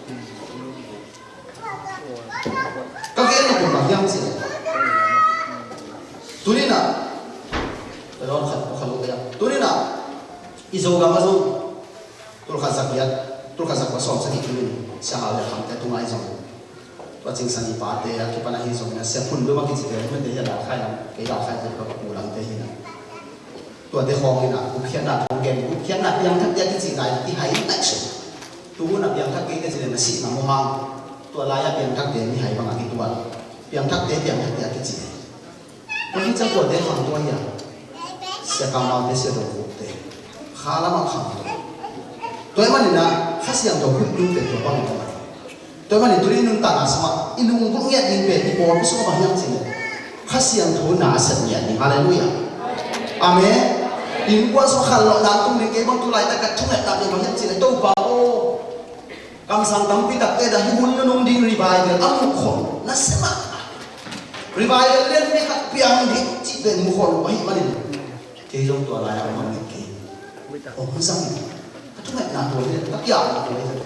Ka gen na kum bang hiam cih leh, tuni-in ah, ka dawn khat, khat lo ka hiam. Tuni-in ah i Zogam ah zong tulkhat za giat, tulkhat za kua sawm sagih kim in Sia Hau le Kham te tungah i zong Tua Cing San i pate a kipan ahi zongin a, Sia Phun Lum a kicite, mite hi a, Lalkhai lam, kei Lalkhai lam, ka pu lamte hi na. Tuate khawng hi na, gupkhiatna thong gen, gupkhiatna piangthakte a kici nai, i hai nai suk. Tu hun a piangthak kei te ci le na sih na mu hang. Tua lai a piangthakte mihai bang a kitual. Piangthakte, piangthakte a kici. Tua hi ciang tuate khang tua hi a, Sia Kam Maung te, Sia Dong Kuk te, kha lamah khang tua. Tua ahih manin ah Kha Siangtho khut ding pen tua bang hi a. Tua ahih manin tuni nuntakna sungah i lunggulh ngiat ding pen i pawlpi sungah bang hiam cih leh Kha Siangtho na a sep ngiat ding. Halleluiah. Amen. I innkuan sungah khanlawhna tung ding, kei bang tu laitak ka thungetna pen bang hiam cih leh Topa aw, kamsang tampi takte dah hih hun nunung ding revival a muh khol na sem ah, revival lianpi khat piang ding cih pen muh khol uh ahih manin kei zong tua lai-ah om man nget kei. Hong zang in, ka thungetna tua hi, ka piakna tua hi.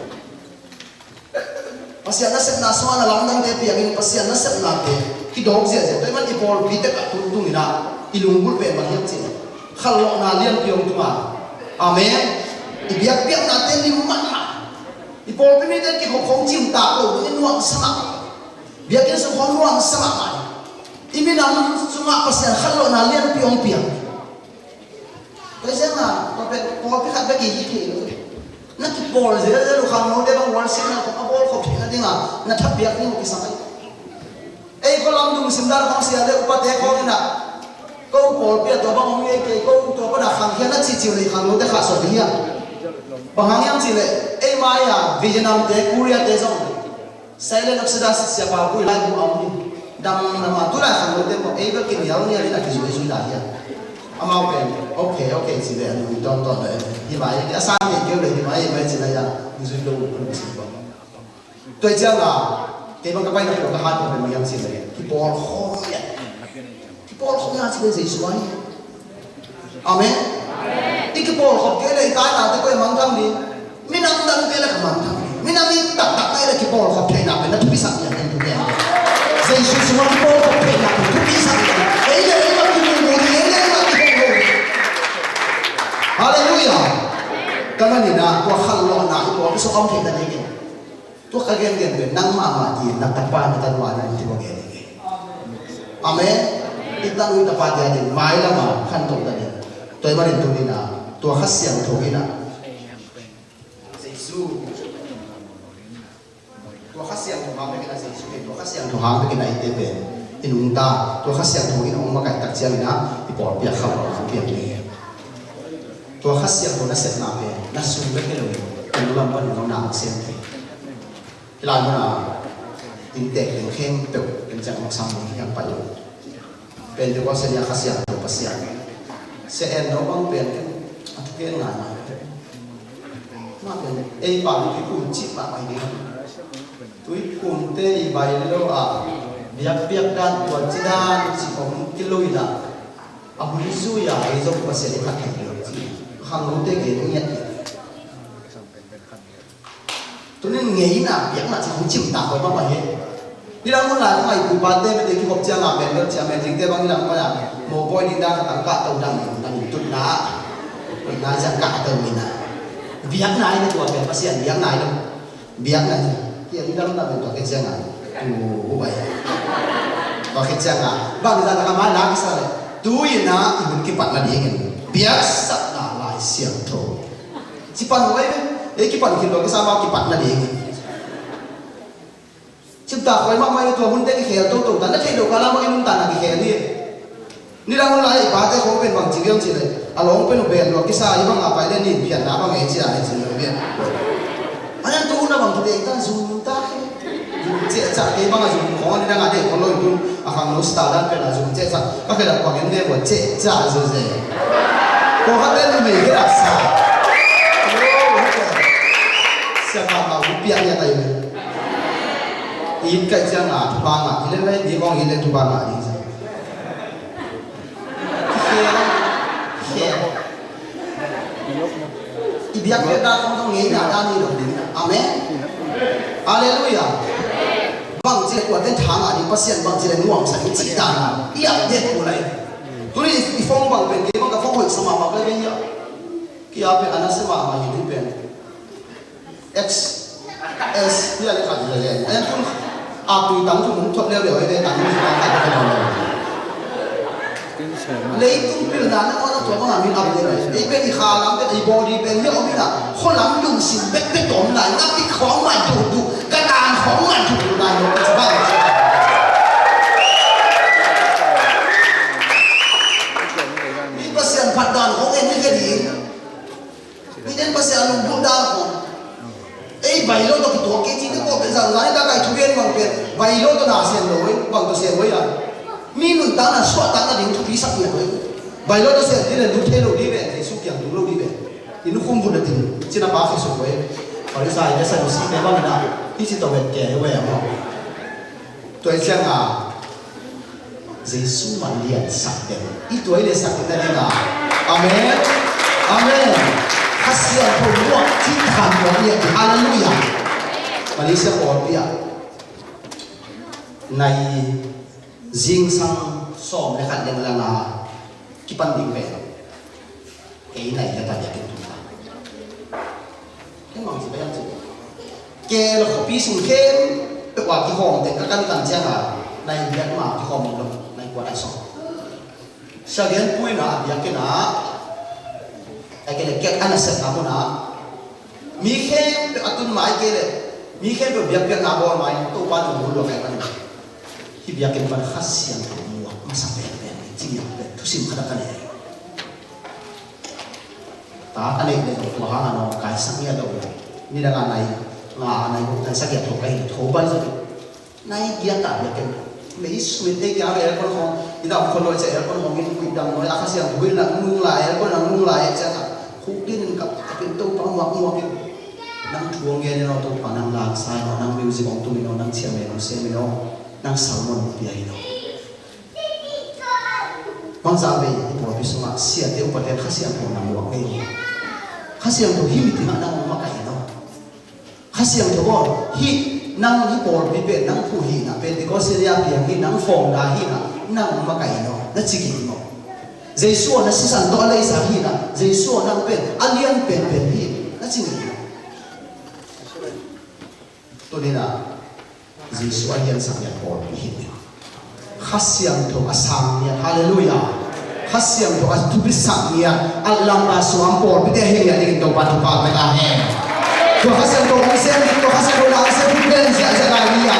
Pasian nasepna sungah na lamdangte piangin Pasian nasepnate kidawk ziahziah. Tua ahih man i pawlpi tek ah tun tungin ah i lunggulh pen bang hiam cih leh khanlawhna lianpi hong tung a. Amen. I biakpiaknate lim mahmah. I pawlpi mite kikhop khong cimtak lo dingin nuamsa mahmah. Biakinn sung khong nuamsa mahmah. I minam sungah Pasian khanlawhna lianpi hong piang. Tua ciangin tua pen pawlpi khat bek i hi thei lo. Na kipawl zelzel uh, khangnote bang worship na khop a bawl khop theihna dingin na thapiak ding uh kisam hi. Ei khualam lungsim dan khong sia le upate khong in ah, ko pawlpi ah tua bang hong hi ei, kei ko tua pan a khangkhia na cihcih uh leh khangnote khahsuah ding hiam? Bang hang hiam cih leh ei mai-a Vietnam te, Korea te zong Silent Exodus siapa pui lai bu a om hi. Damdam a, tu lai khangnote maw, ei bel kinialnial in a kizuizui lai hi a. Amau pen okay okay ci leh a nui tawntawn leh hi mai, a san kei keu leh hi mai, hi mai ci lai a, kizui lo, a lungsim bang. Tua hi ciangin kei bang ka paina peuh ka han peuh pen bang hiam cih leh kipawlkhawm hi a. Kipawlkhawm hi a cih leh Jesu ahi. Amen. I kipawlkhop kei leh i tainate koi a mangthang ding? Minam dangte leh ka mangthang ding. Minam i taktakte leh kipawlkhop theihna pen na thupisak hi a, ken thupi a. Jesu sungah kipawlkhop theihna pen thupisak hi a. Ei leh ei mah kimuhmuh ding, ei leh ei mah kihong lo ding. Halleluiah. Tua manin ah tua khanlawhna i pawlpi sungah om theihna dingin tua ka gengen pen nang mahmah ding, na tapa na tanu a ding, tua ka gen hi. Amen. I tanu i tapa ding a ding mailam a khantoh ta ding. Tua ahih manin tuni-in ah tua Kha Siangtho in ah Jesu, tua Kha Siangtho hang bekin ah Jesu pen, tua Kha Siangtho hang bekin ah eite pen i nungta, tua Kha Siangtho in hong makaih tak ciangin ah i pawlpi ah khanlawhna hong piak ding hi. Tua Kha Siangtho nasepna pen na sung bek hi lo, na lam panin zong na hong sem thei. Hih lai mun a inntek ding khempeuh ken ciang hong sam ding hi hang pai lo. Pentecost ni a Kha Siangtho Pasian, Sia En No bang pen ken a thugen ngai ngai. Mah pen ei pau tuiphum cih mahmah hi ding. Tuiphumte i bai lo a, biakpiak dan tua ci dan ci khong kilo in ah, a hun zui a ei zong Pasian i phat theih lo ci khangnote gen ngiat. Tunin ngeina biakna ci khong cimtak khoi mahmah hi. Nidang mun lai khong a i pu i pate mite kikhop ciang a pen bel ci a, mendingte bang nidang mun a mopoi ding dan khat tang kahto dang dang in tutna, tutna ciang kahto in ah, biakna hi na tua pen Pasian biakna hi lo. Biakna hi. Kia nidang mun a pen tua khit ciang a tu uh bai. Tua khit ciang a bang nidang ka mai la kisa le, tu in ah i hun kipatna dingin biaksakna Lai Siangtho ci pan huai ve. Ei kipan khit lo kisa, amau kipatna ding. Cimtak khoi mahmah hi. Tua hunte kikhel toto ta, na theih loh kal ah amau i nuntakna kikhel hi. Nidang hun lai i pate khong pen bang ci hiam cih leh, a lawng pen uh bel lua kisa, i bang a pai leh nin phiatna bang ei ci a, ei ci lua biak. A nan tu hun a bang kite ta, zum ta hi. Zum ciahciah, kei bang a zum khong a nidang a deih khong lo in tun a khangno star dan pen a zum ciahciah ka khe dak bang en ve bua ciahciah zo ze. Ko khat en numei khe dak sa. Sia Kam Maung piak nia tai ve. It kai ciang a thupha ngah hi le lai, mi bang it le thupha ngah ding sa. Khel, khel. I biakpiak dan khong zong ngeina dan hi lo ding. Amen. Halleluiah. Bangci le kuate thang a ding, Pasian bangci le nuamsa ding cih dan a i ap det uh lai. Tuni i phone bang pen kei bang ka phone hoih sa mahmah pen pen hi a. Kei a pen a nasia mahmah hi ding pen. X S, hia le khat le le. En tun a tui tang tun hong thot leuleu, ei le tang tun tang tang tang tang. Leitung pilna na kona tua banga min ap le le. Ei pen i kha lam te, i body pen hia om ina. Kho lam lungsim bek bek om lai, ngak tik khong man tu tu, ka tang khong man tu tu lai lo ka bang. Bailo tawh kituak kei cih teh, kua pen zangzang in dah kai thugen bang pen bailo tawh na sem lo ei, bang tawh sem lo ei a. Mi nuntakna suahtakna ding thupi sak ngiat lo ei. Bailo tawh sem ding le lut thei lo ding ve, Jesu kiang tung lo ding ve. I nukhum vut a ding cina pa khisuk lo ei. Pharisai le Sadusi te bang in a, hih ci tawh vet kei ve a maw. Tua i ciang a Jesu mah liansak den. I tua i liansak den na ding a. Amen. Amen. Kha Siangtho muak cih than muak lian. Halleluiah. Malaysia pawlpi ah nai zingsang sawm le khat lenglang a kipan ding ve. Kei nai le ta biakinn tung ta. Kei mang ci pai ang ci. Kei le khuapi sung khempeuh ah kihawm teh ka kankan ciang a nai biak ma kihawm lo, nai kua nai sawm. Sia Lian Pui na a biakinn ah, a kei le kek a nasepna mun ah mi khempeuh a tun ma a kei le mi khempeuh biakpiakna bawl ma in Topa nung mun lo kai pan. Hih biakinn pan Kha Siangtho muak masa penpen ci biakpen thusim khat a ka nei. Ta a neih le tua hang a nawngkaisak ngiat lo. Nidang a nai nga a nai huk nai sagih a tho ka hi tho bai zaw. Nai giat a biakinn mei sumit ei kia aircon khawng i dam khawng lo cia aircon khawng in kuih dam lo a Kha Siangtho in nang nung lai aircon nang nung lai cia ka huk din in ka ka pin Topa muak muak in nang thu hong gen in aw Topa nang lang sa in aw nang music hong tum in aw nang ciah men hong sem in aw nang sermon hong pia in aw. Bangzah vei i pawlpi sungah siate upate Kha Siangtho nang luak ngei hi. Kha Siangtho hih mitingah nang hong makaih hi lo. Kha Siangtho aw hih nang hih pawlpi pen nang phuh hihna pen Pentecostal a piang hi nang founder hihna nang hong makaih hi lo. Na ci ngei hi maw? Jesu aw na sisan tawh a leisa hihna Jesu aw nang pen a lian penpen hi na ci ngei hi maw? Tuni-in ah Jesu a liansak ngiat pawlpi hi ding. Kha Siangtho a sang ngiat, halleluiah. Kha Siangtho a thupisak ngiat a lampa sungah pawlpite hi ngiat dingin Topa thupha pia ta hen. Tua Kha Siangtho hong sem ding, tua Kha Siangtho na hong sem ding pen ziahziah lai hi a.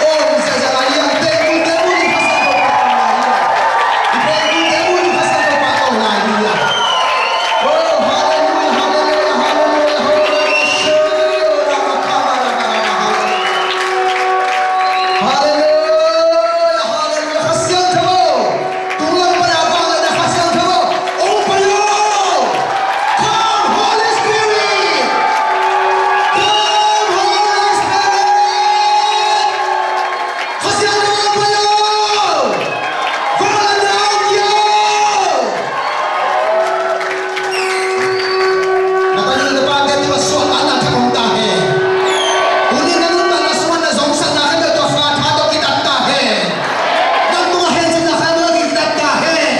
Aw ziahziah lai hi a, pen kulte mun in Kha Siangtho pahtawi lai hi a. Pen kulte mun in Kha Siangtho pahtawi lai hi a. Oh, hallelujah, hallelujah, hallelujah, hallelujah. Hallelujah, hallelujah. Kha Siangtho. Tung lam pan a vang le na Kha Siangtho. Ong pai o. Come, Holy Spirit. Come, Holy Spirit. Kha Siangtho ong pai o. Vang le na ong pai o. Na tanu na pate tungah suahtakna thak om ta hen. Tuni na nuntakna sungah na zongsakna khempeuh tua Father tawh kitat ta hen. Nang tungah hencipna khempeuh kitat ta hen.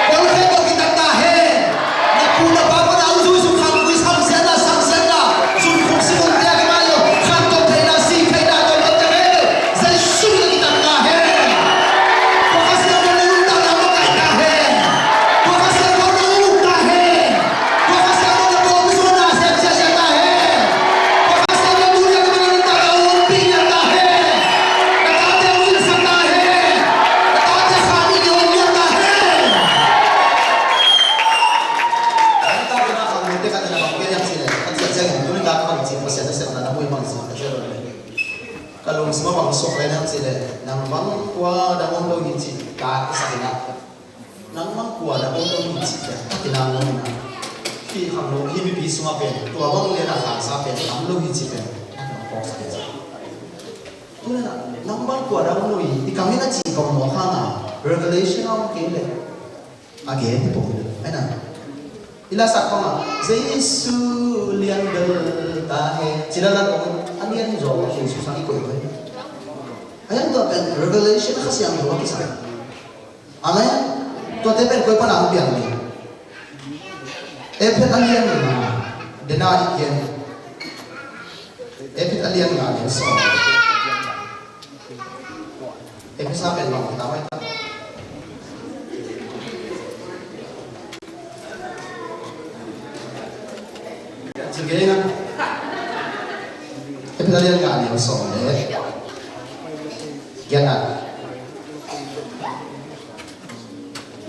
Pawl khempeuh kitat ta hen. Na pu na pa pan a hong zui sung kham kui samsiatna samsiatna sung khum si khum tia ki mai lo khan tawh theihna si theihna tawh tawh te khempeuh Jesu na kitat ta hen. Tua Kha Siangtho na nuntakna makaih ta hen. Tua Kha Siangtho na uk ta hen. Tua Kha Siangtho na pawlpi sungah na sem siasia ta hen. Tua Kha Siangtho tu lian na nuntakna umpih lian ta hen. Na tate uisak ta hen. Na tate kha mi ni umpih lian ta hen. An ta na kha mu te ka na bang pe lian si le. Ka tia tia tu ni ka bang si ko sia sia na na mu bang si ka sia lo le. Ka lungsim a bang suak lai nang cih leh nang bang kua dang om lo hi cih ka i sak in ah nang bang kua dang om lo hi cih pen ka kinang lo in ah hih khang lo hih mipi sungah pen tua bang lian a khansa pen tam lo hi cih pen a phawk sak in ah tu in ah nang bang kua dang om lo hi i kam in a cih kong mawk hang a revelation a om kei leh a gen hi pawh hi lo. Ahi na i la sak pang a Jesu lian bel ta he ci la la pawh a lian hi zaw a Jesu sang i koih koih. A hian tua pen revelation Kha Siangtho a kisai. Amen. Tuate pen koi pan a hong piang ding. Efesa a lian nga dena i gen. Efesa a lian nga dena sawm. Efesa pen bang kita mai ta. Cil kei na. Efesa lian nga neu sawm le giat na.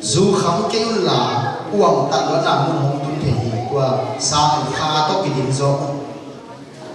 Zu kham kei un la uang tak lo na mun hong tun thei hi tua sa kha tawh kidin zaw.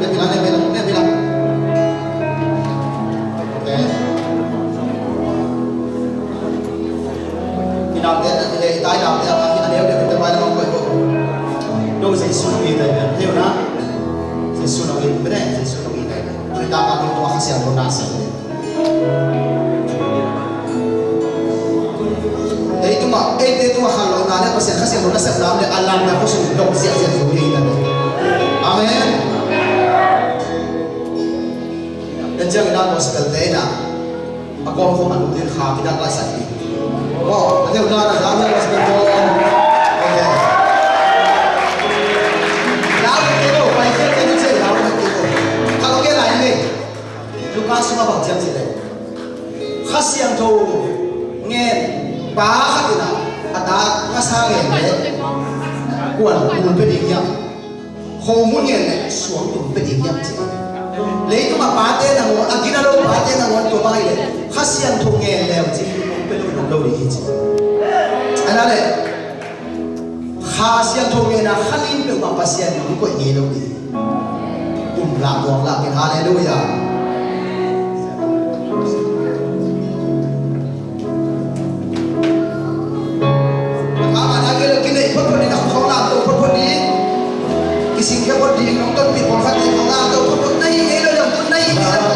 Nep hi la, nep hi la, nep hi la. Ok. I naute, i tai naute, a neu deuh te pai lam ah koih ko. Dong Jesu nong it tai. Thei uh na. Jesu nong it, bene, Jesu nong it tai. Tuni tak a nong tung a Kha Siangtho na sem. Ei tungah, eite tungah khanlawhna le Pasian Kha Siangtho nasepna om le a lamna khuasung dong ziahziah zo hi ta. Amen. Tua ciangin a gospel te in a, a kawm khawm a nungding kha kidak laisak ding. Aw, a deuh dan a zang gospel ko. Ok. Lau te ko, pai khial te ni ciah lau te ko. Kha lo ke lai ni. Luka sungah bang ci hiam cih leh, Kha Siangtho ngen pa khat in a, a ta ngasa ngen leh kuan kul pia ding hiam, khomun ngen leh suangtum pia ding hiam ci. Leitung a pate nangawn, a gina lo pate nangawn tua bang hi leh Kha Siangtho ngen leh ci, pia lo lo ding hi ci. Ahi leh Kha Siangtho ngen a kha nin peuhmah Pasian in hong koih ngei lo ding. Tum lah buang lah kei, halleluiah. Amah na kei lo kineih photphot ding, na khawng lamto photphot ding. Kisingkhia phot ding, nong tonpih pawlkhat ding, khawng lamto photphot na hi ngei lo, na hi ngei lo.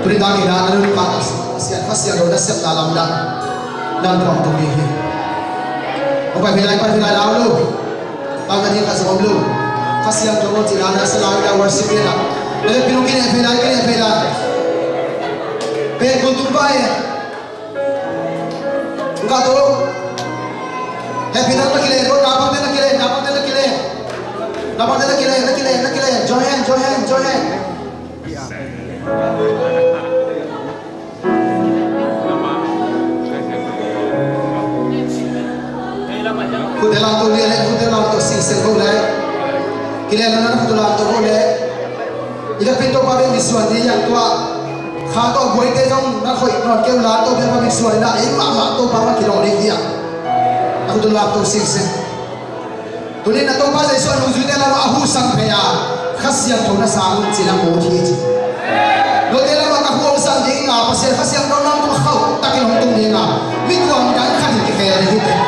Tuni tak in ah na nuntakna sungah Pasian Kha Siangtho nasepna lamdang na tuam tung ding hi. Hong pai vei lai, pai vei lai, lau lo. Lau na ding khat zong om lo. Kha Siangtho aw cih na na sa lai, lau worship in ah. Na le pin hong kineh vei lai, kineh vei lai. Pen kul tung pai. Hong kah to. Hehpihna na kileh, naupangte na kileh, naupangte na kileh. Naupangte na kileh, na kileh, na kileh. Join hand, join hand, join hand. Khutte lamto lian le, khutte lamto singseng ko le. Kilehna na khutte lamto ko le. I ka pin Topa bek misuan ding hiang tua. Kha tawh buaite zong na khoih nawn kei un la, Topa bek misuan ding na, ei mahmah Topa mah kidawng ding hiang. Na khutte lamto singseng. Tuni in ah Topa Jesuh a nungzuite lamah a hu sang phei a, Kha Siangtho na sang un ci-in a mut hi ci. Note lamah ka hu hong sang ding a, Pasian Kha Siangtho nang tungah khauh takin hong tung ding a, mi tuam dang khat in kikhel ding hi teh.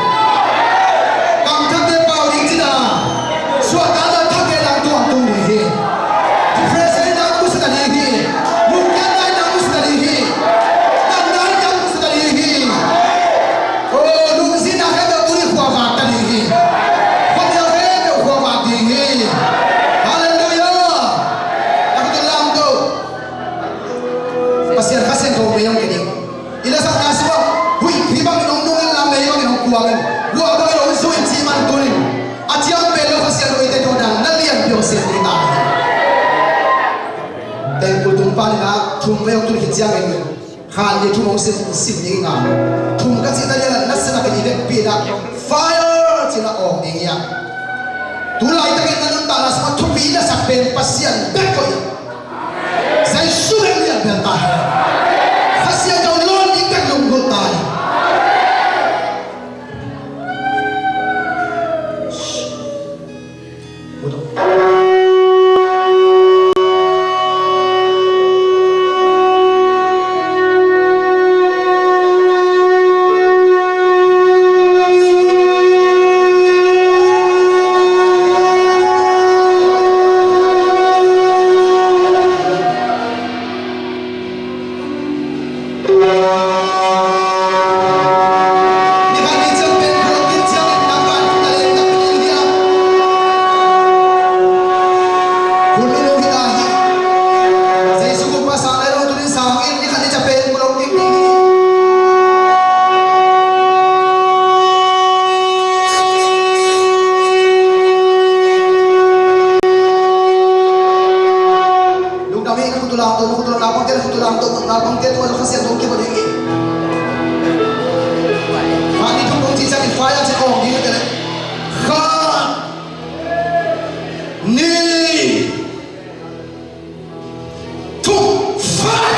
Kam thakte pau ding cihna, suahtakna thakte nang tuam tung ding hi. Depression in nang musita ding hi. Muhkiatna in nang musita ding hi. Damna in nang musita ding hi. Oh, lungsinna khempeuh tuni khuavak ta ding hi. Khuamial khempeuh khuavak ding hi. Halleluiah. Lamto. Pasian Kha Siangtho mei hong kei ding. I lasakna sungah huih pi bangin hong nung in la, mei bangin hong kuang in, luah bangin hong zu in cih man tuni in a ciang pen lo Kha Siangtho eite tawh dan na lianpi hong sem ding ta hi. Tengkul tung pan in ah thum vei hong tun khit ciangin Khan ni thum hong sim, sim ding a. Thum ka cihna lian ah nasep takin i vekpi in ah fire ci-in a awng ding hi a. Tu laitakin na nuntakna sungah thupi na sak pen Pasian bek ko hi. Jesuh bek lian bel ta hi. Kha Siangtho lawn ding bek lunggulh ta hi. Lungdam hi. Na khut uh lamto, na khut uh lamto, naupangte na khut uh lamto, naupangte tua zong Kha Siangtho kibawl ding hi. Kha ni thum kong cih ciangin fire ci-in awng ding hi teh leh. Kha ni thum, fire!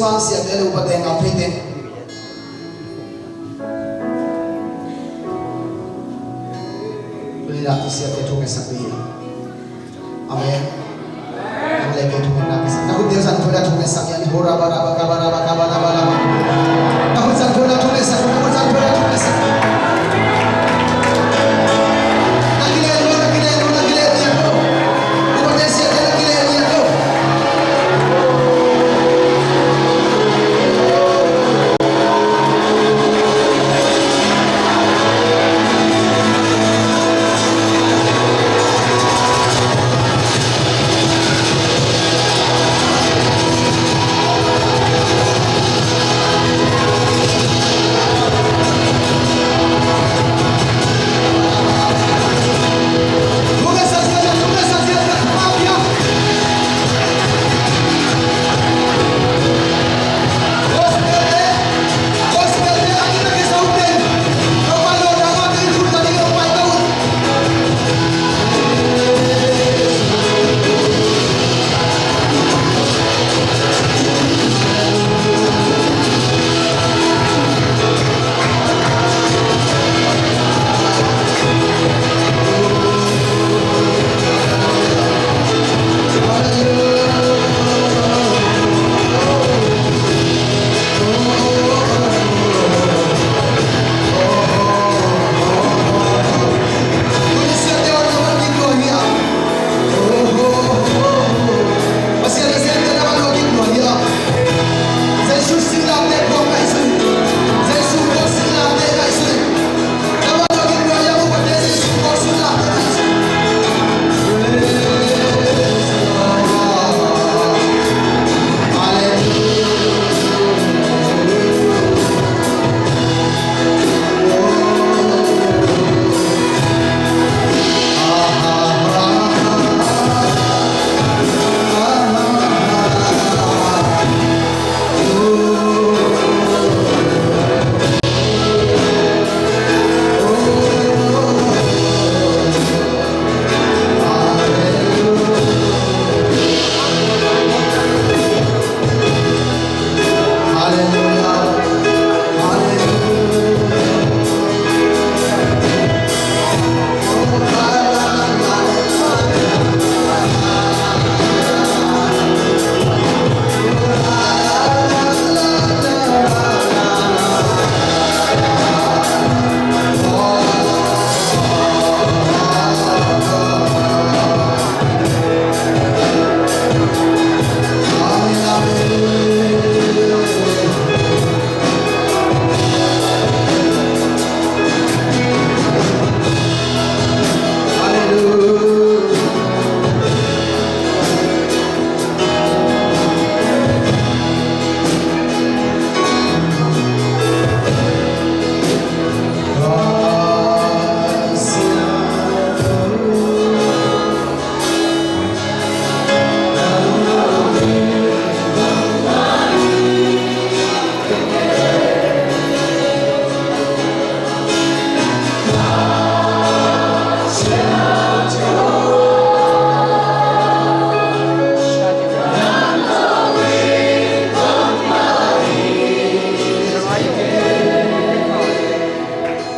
Sang siate le upate ngam theite. Tuni-in ah siate thu ngetsak ding hi. Amen. Nang le kei thu ngetna kisak. Na khut deuh zang thu le thu ngetsak hi. Hora bara baka bara baka bara bara. Na khut zang thu le thu ngetsak. Na khut zang thu le thu ngetsak. Na kile lo, na kile lo, na kile lo. Upate siate na kile lo.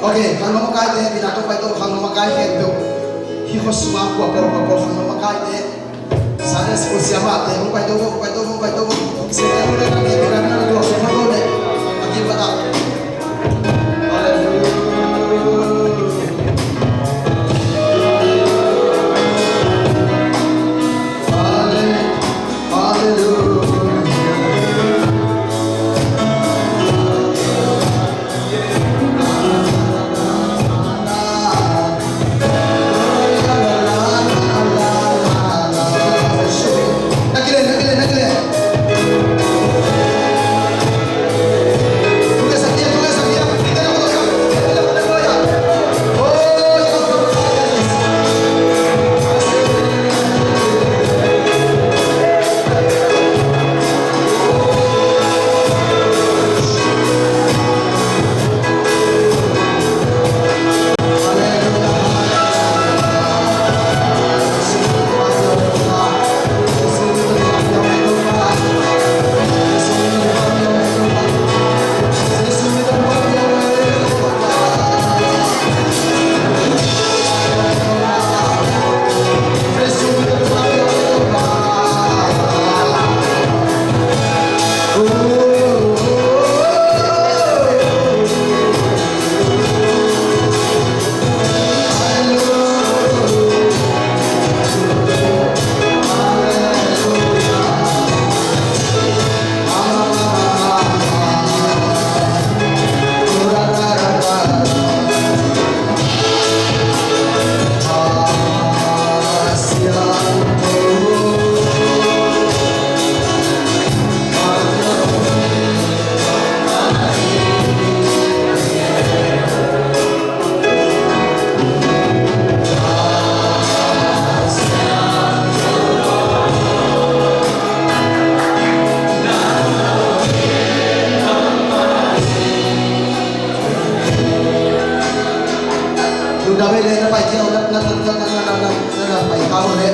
Ok, khangno makaite, ina tawh paito, khangno makai khempeuh. Hih khua sungah kua pawl, kua pawl khangno makaite. Sunday school siamahte, hong paito vo, hong paito vo, hong paito vo. Hallelujah. Hallelujah.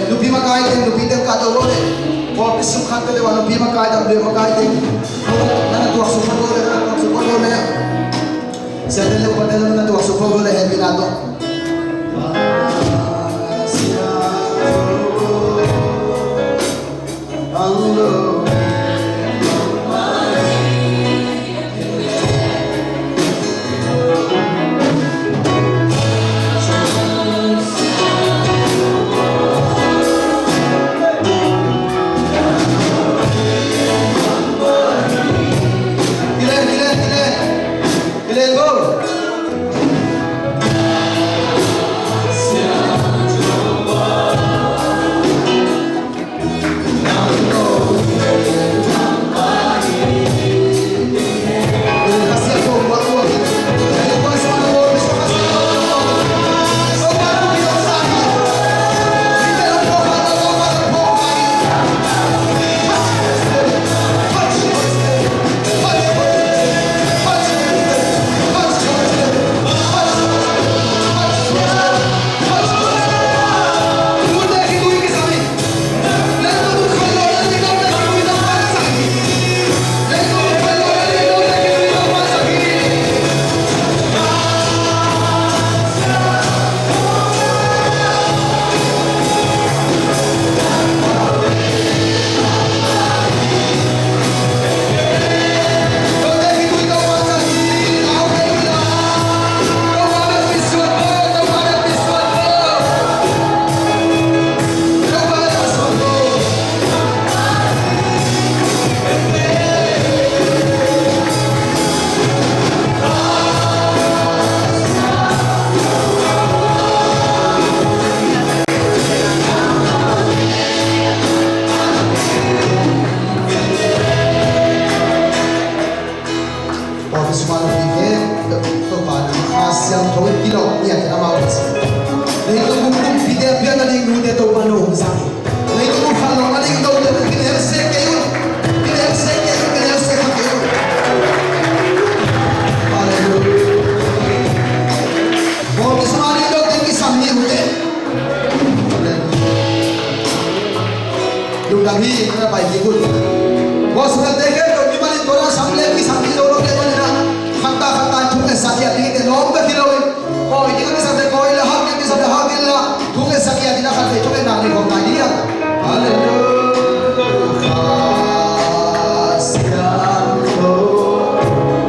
Nupi makai teng, nupi teng ka to le. Pawlpi sung khat te le ua nupi makai, tam le makai teng. Na na tuak suk phot le, na tuak suk phot le. Siate le upate le na tuak suk phot le, hehpihna tawh. Aw, Topa nupi khempeuh, Topa nang Kha Siangtho in kilawm ngiat in amau a si. Leitung bup kumpite a piang nading nute Topa nong zang. Leitung bup khanlawh nading note nong kilem sek kei un. Kilem sek kei un, kilem sek kei un. Halleluiah. Pawlpi sung a ding note kisam ni ute. Lungdam hi, na pai kik un. Gospel te khempeuh mimal in tua sam le kisam hi lo lo te manin ah, khatta khatta thungetsak hi a, ding te lawm bek hi lo in. Kawi ding a kisam te kawi la, hak ding a kisam te hak in la, thungetsak hi a, ding a khat vei thungetna nei khawm nai ding hi a. Halleluiah.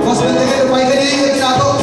Gospel te khempeuh pai kik ding hi a, ding a tawh.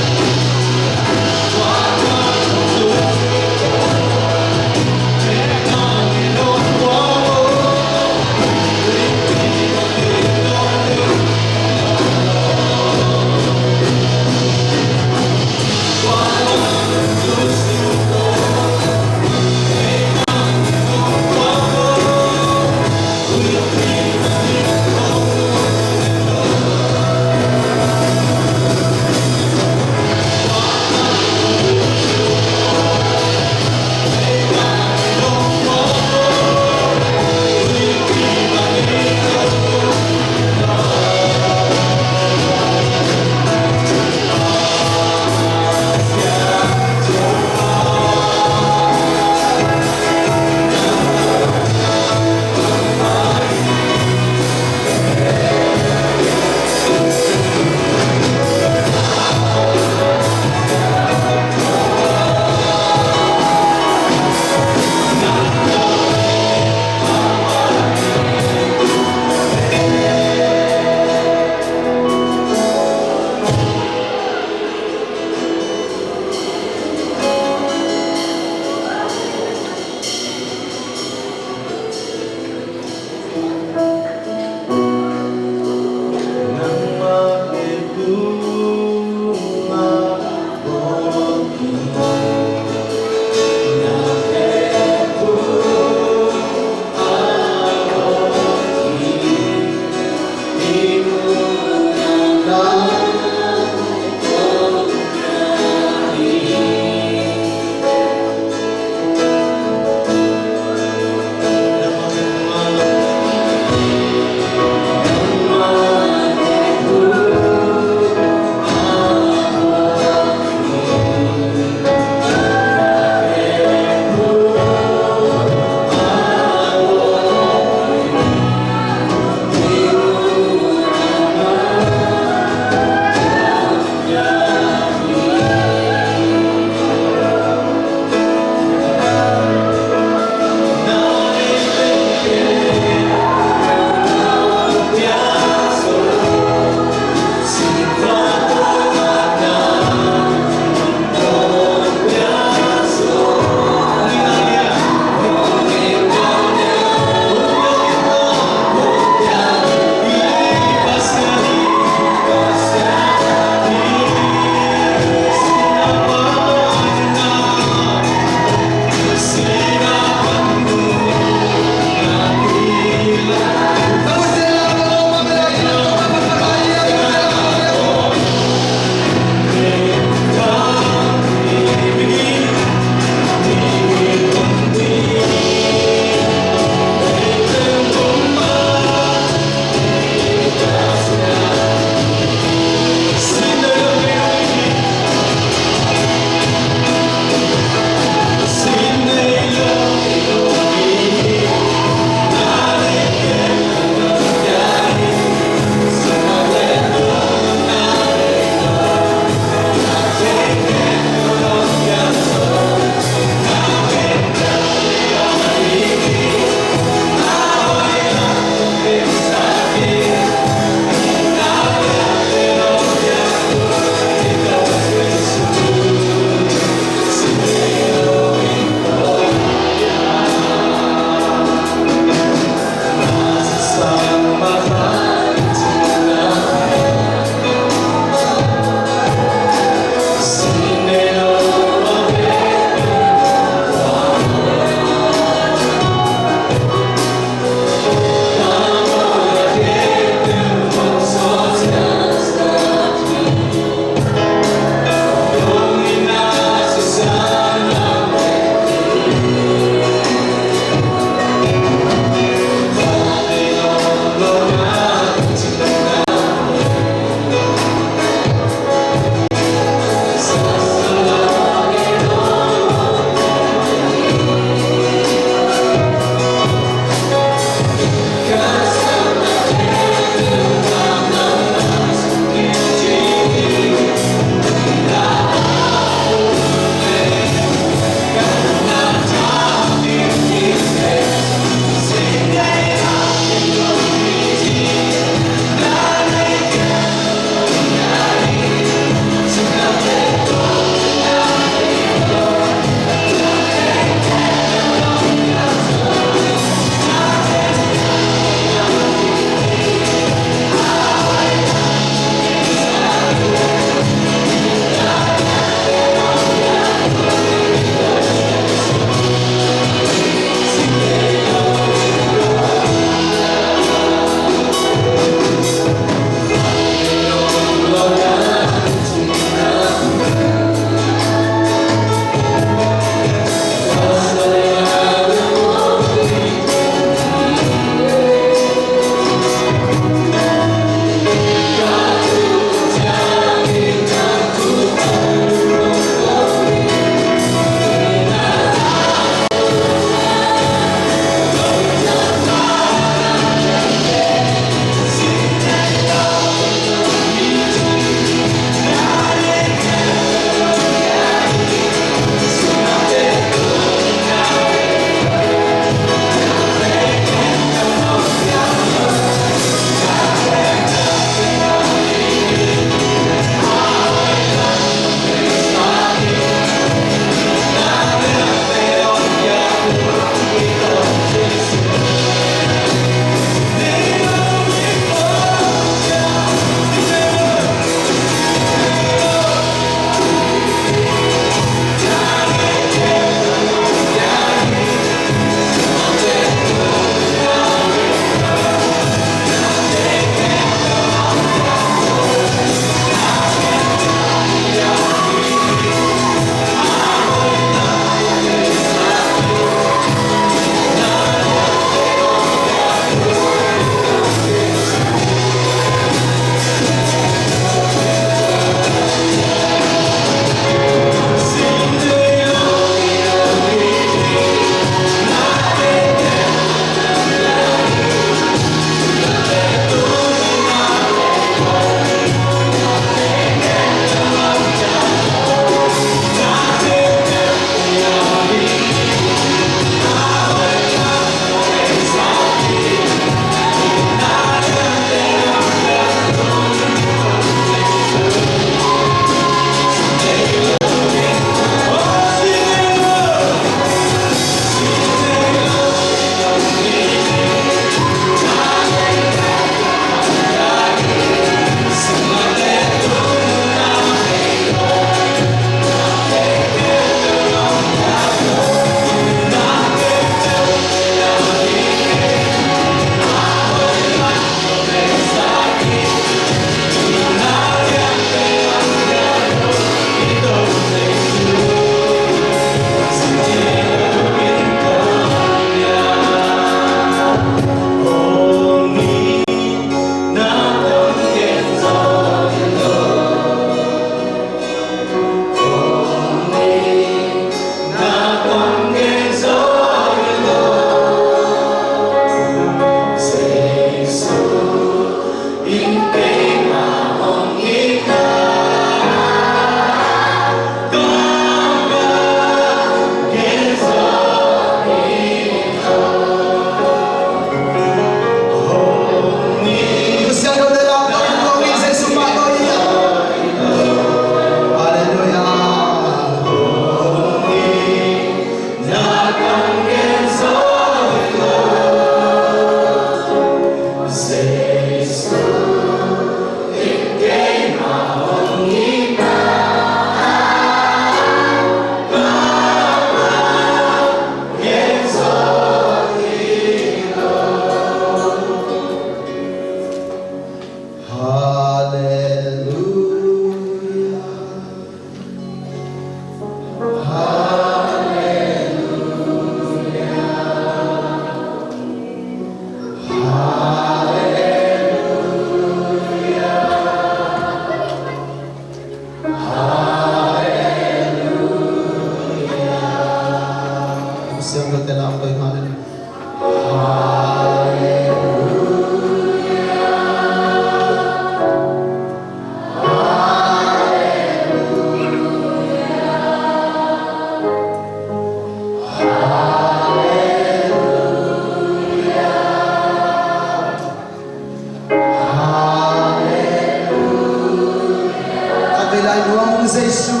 Jesu.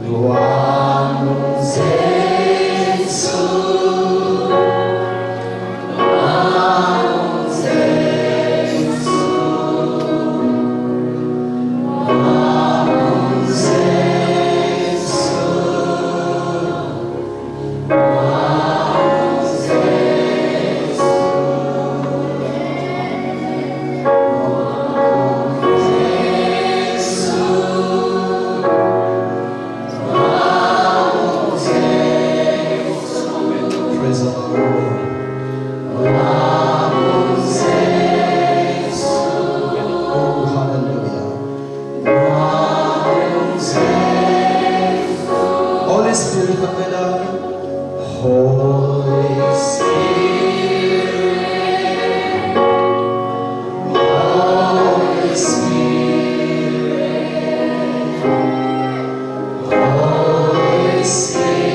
Lua mun Jesu. Lua mun Jesu. Lua mun Jesu. Praise the Lord. Oh, hallelujah. Holy Spirit, khat vei lai. Holy Spirit, Holy Spirit, Holy Spirit.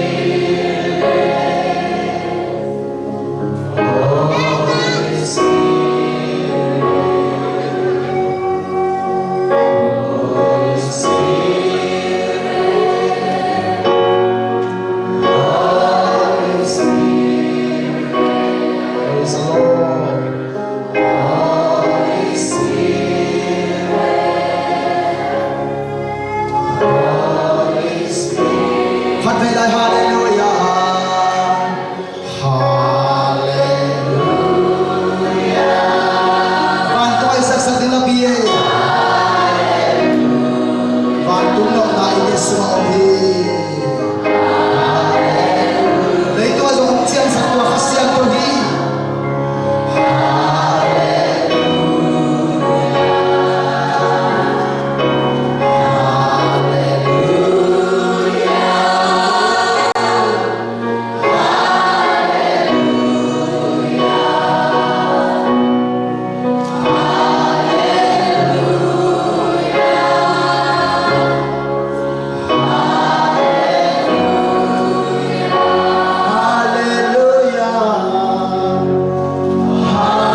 Hallelujah. Hallelujah. Vantung a i saksak ding la pi e. Vantung nopna i Jesu a om hi. Leitung a zong hong ciangsak tua Kha Siangtho hi. Hallelujah. Hallelujah.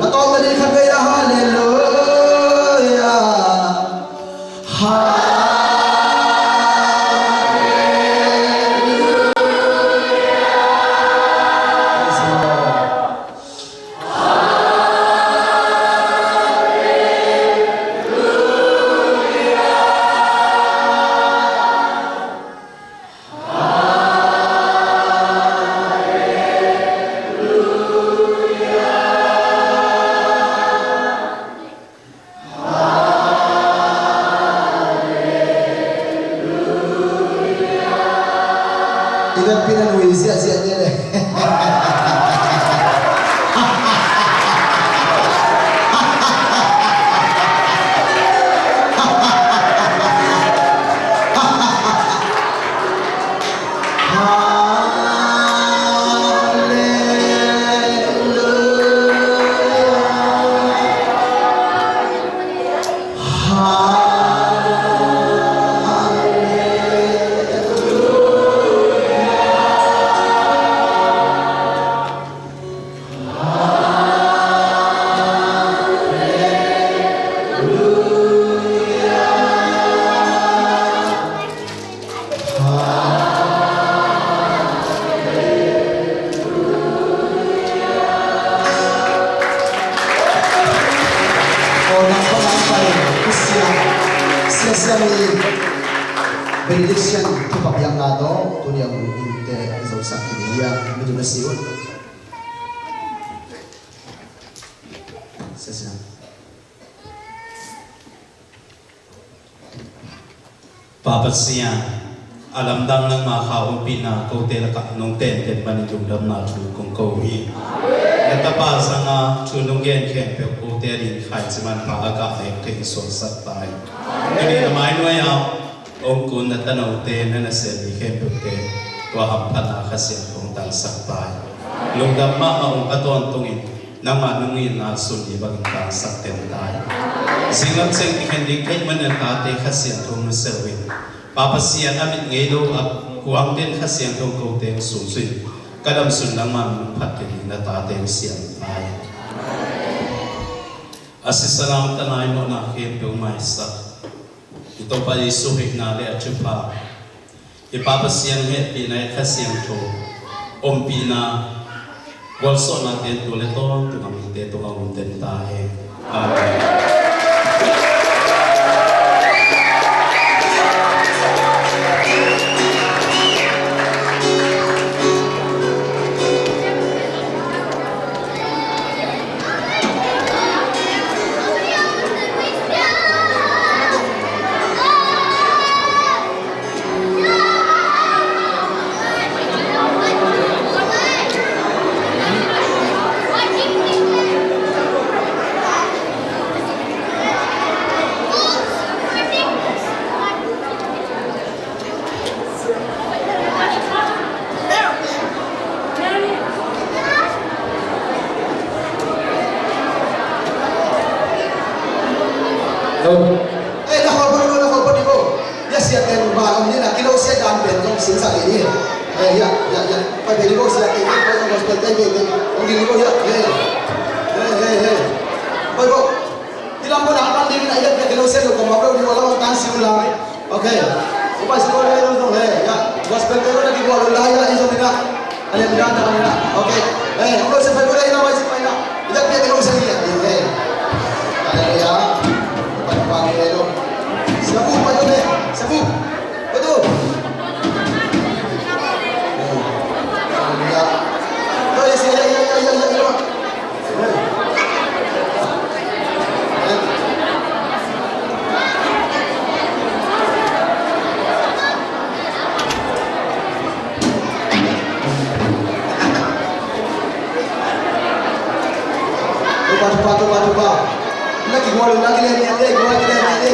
A tawpna ding khat vei la, hallelujah. Hallelujah. Praise the Lord. I vekpi na nui ziahziah ni le. Benediction thupha piakna tawh tuni a hong ute i zosak khin hi a, mi tun a si un. Sia, sia. Pa Pasian, a lamdang nangma kha ompihna kote lakah nong tenten manin lungdamna thu kong ko hi. Na tapa zanga thu nong gen khempeuh kote ading khaici manpha a gah nek thei suaksak ta hi. Tuni na mai nuai-ah hong kun na tanote, na nasem mi khempeuhte tua hamphatna Kha Siangtho hong tangsak ta hi. Lungdam mahmah ung, a tawntungin nangma nungin na sun ni bangin tangsak teng ta hi. Zinglam ceng kikhen ding theih manin na tate Kha Siangtho nusia lo in, Pa Pasian a mit ngei lo a kuangten Kha Siangtho kote hong sungsuin, ka damsun nangma min hong phat kei ding na tate hong siam ta hi. A sisan a om tana i mawhna khempeuh maisak i Topa Jesuh hoihna le a thupha, i Pa Pasian hehpihna, i Kha Siangtho ompihna, gualzawhna ten tu le tawntung a mite tungah om ten ta hen. Amen. Hello. Eh, na khol phot ni bo, na khol phot ni bo. Ya, siate nu ba om ni na kilo sia dan pen zong sin sa ni. Eh, ya, ya, ya. Pai be ni bo, siate ni bo, gospel te ni bo. Ong ni bo ya. Eh. Eh, eh, eh. Pai bo. Ti lam bo na pan ding na, ya, ya, kilo sia lo ko ma bo ni bo la tan si la. Ok. Upa si ko le lo zong he. Ya. Gospel te lo na di bo lo la ya, i zong ni na. Ale mi dan ta na. Ok. Eh, ong lo sia pai bo le na, pai sia pai na. Ida pia kilo sia ni. Eh. Hallelujah. Pai pa ni lo. Sia bu, pai bo le. Sia bu. Pai tu. Eh. Hallelujah. Lo sia ya, ya, ya, ya, ya, ya. Tupa, tupa, tupa, tupa. Lagi gua lu, lagi, lagi, lagi, gua lagi, lagi, lagi.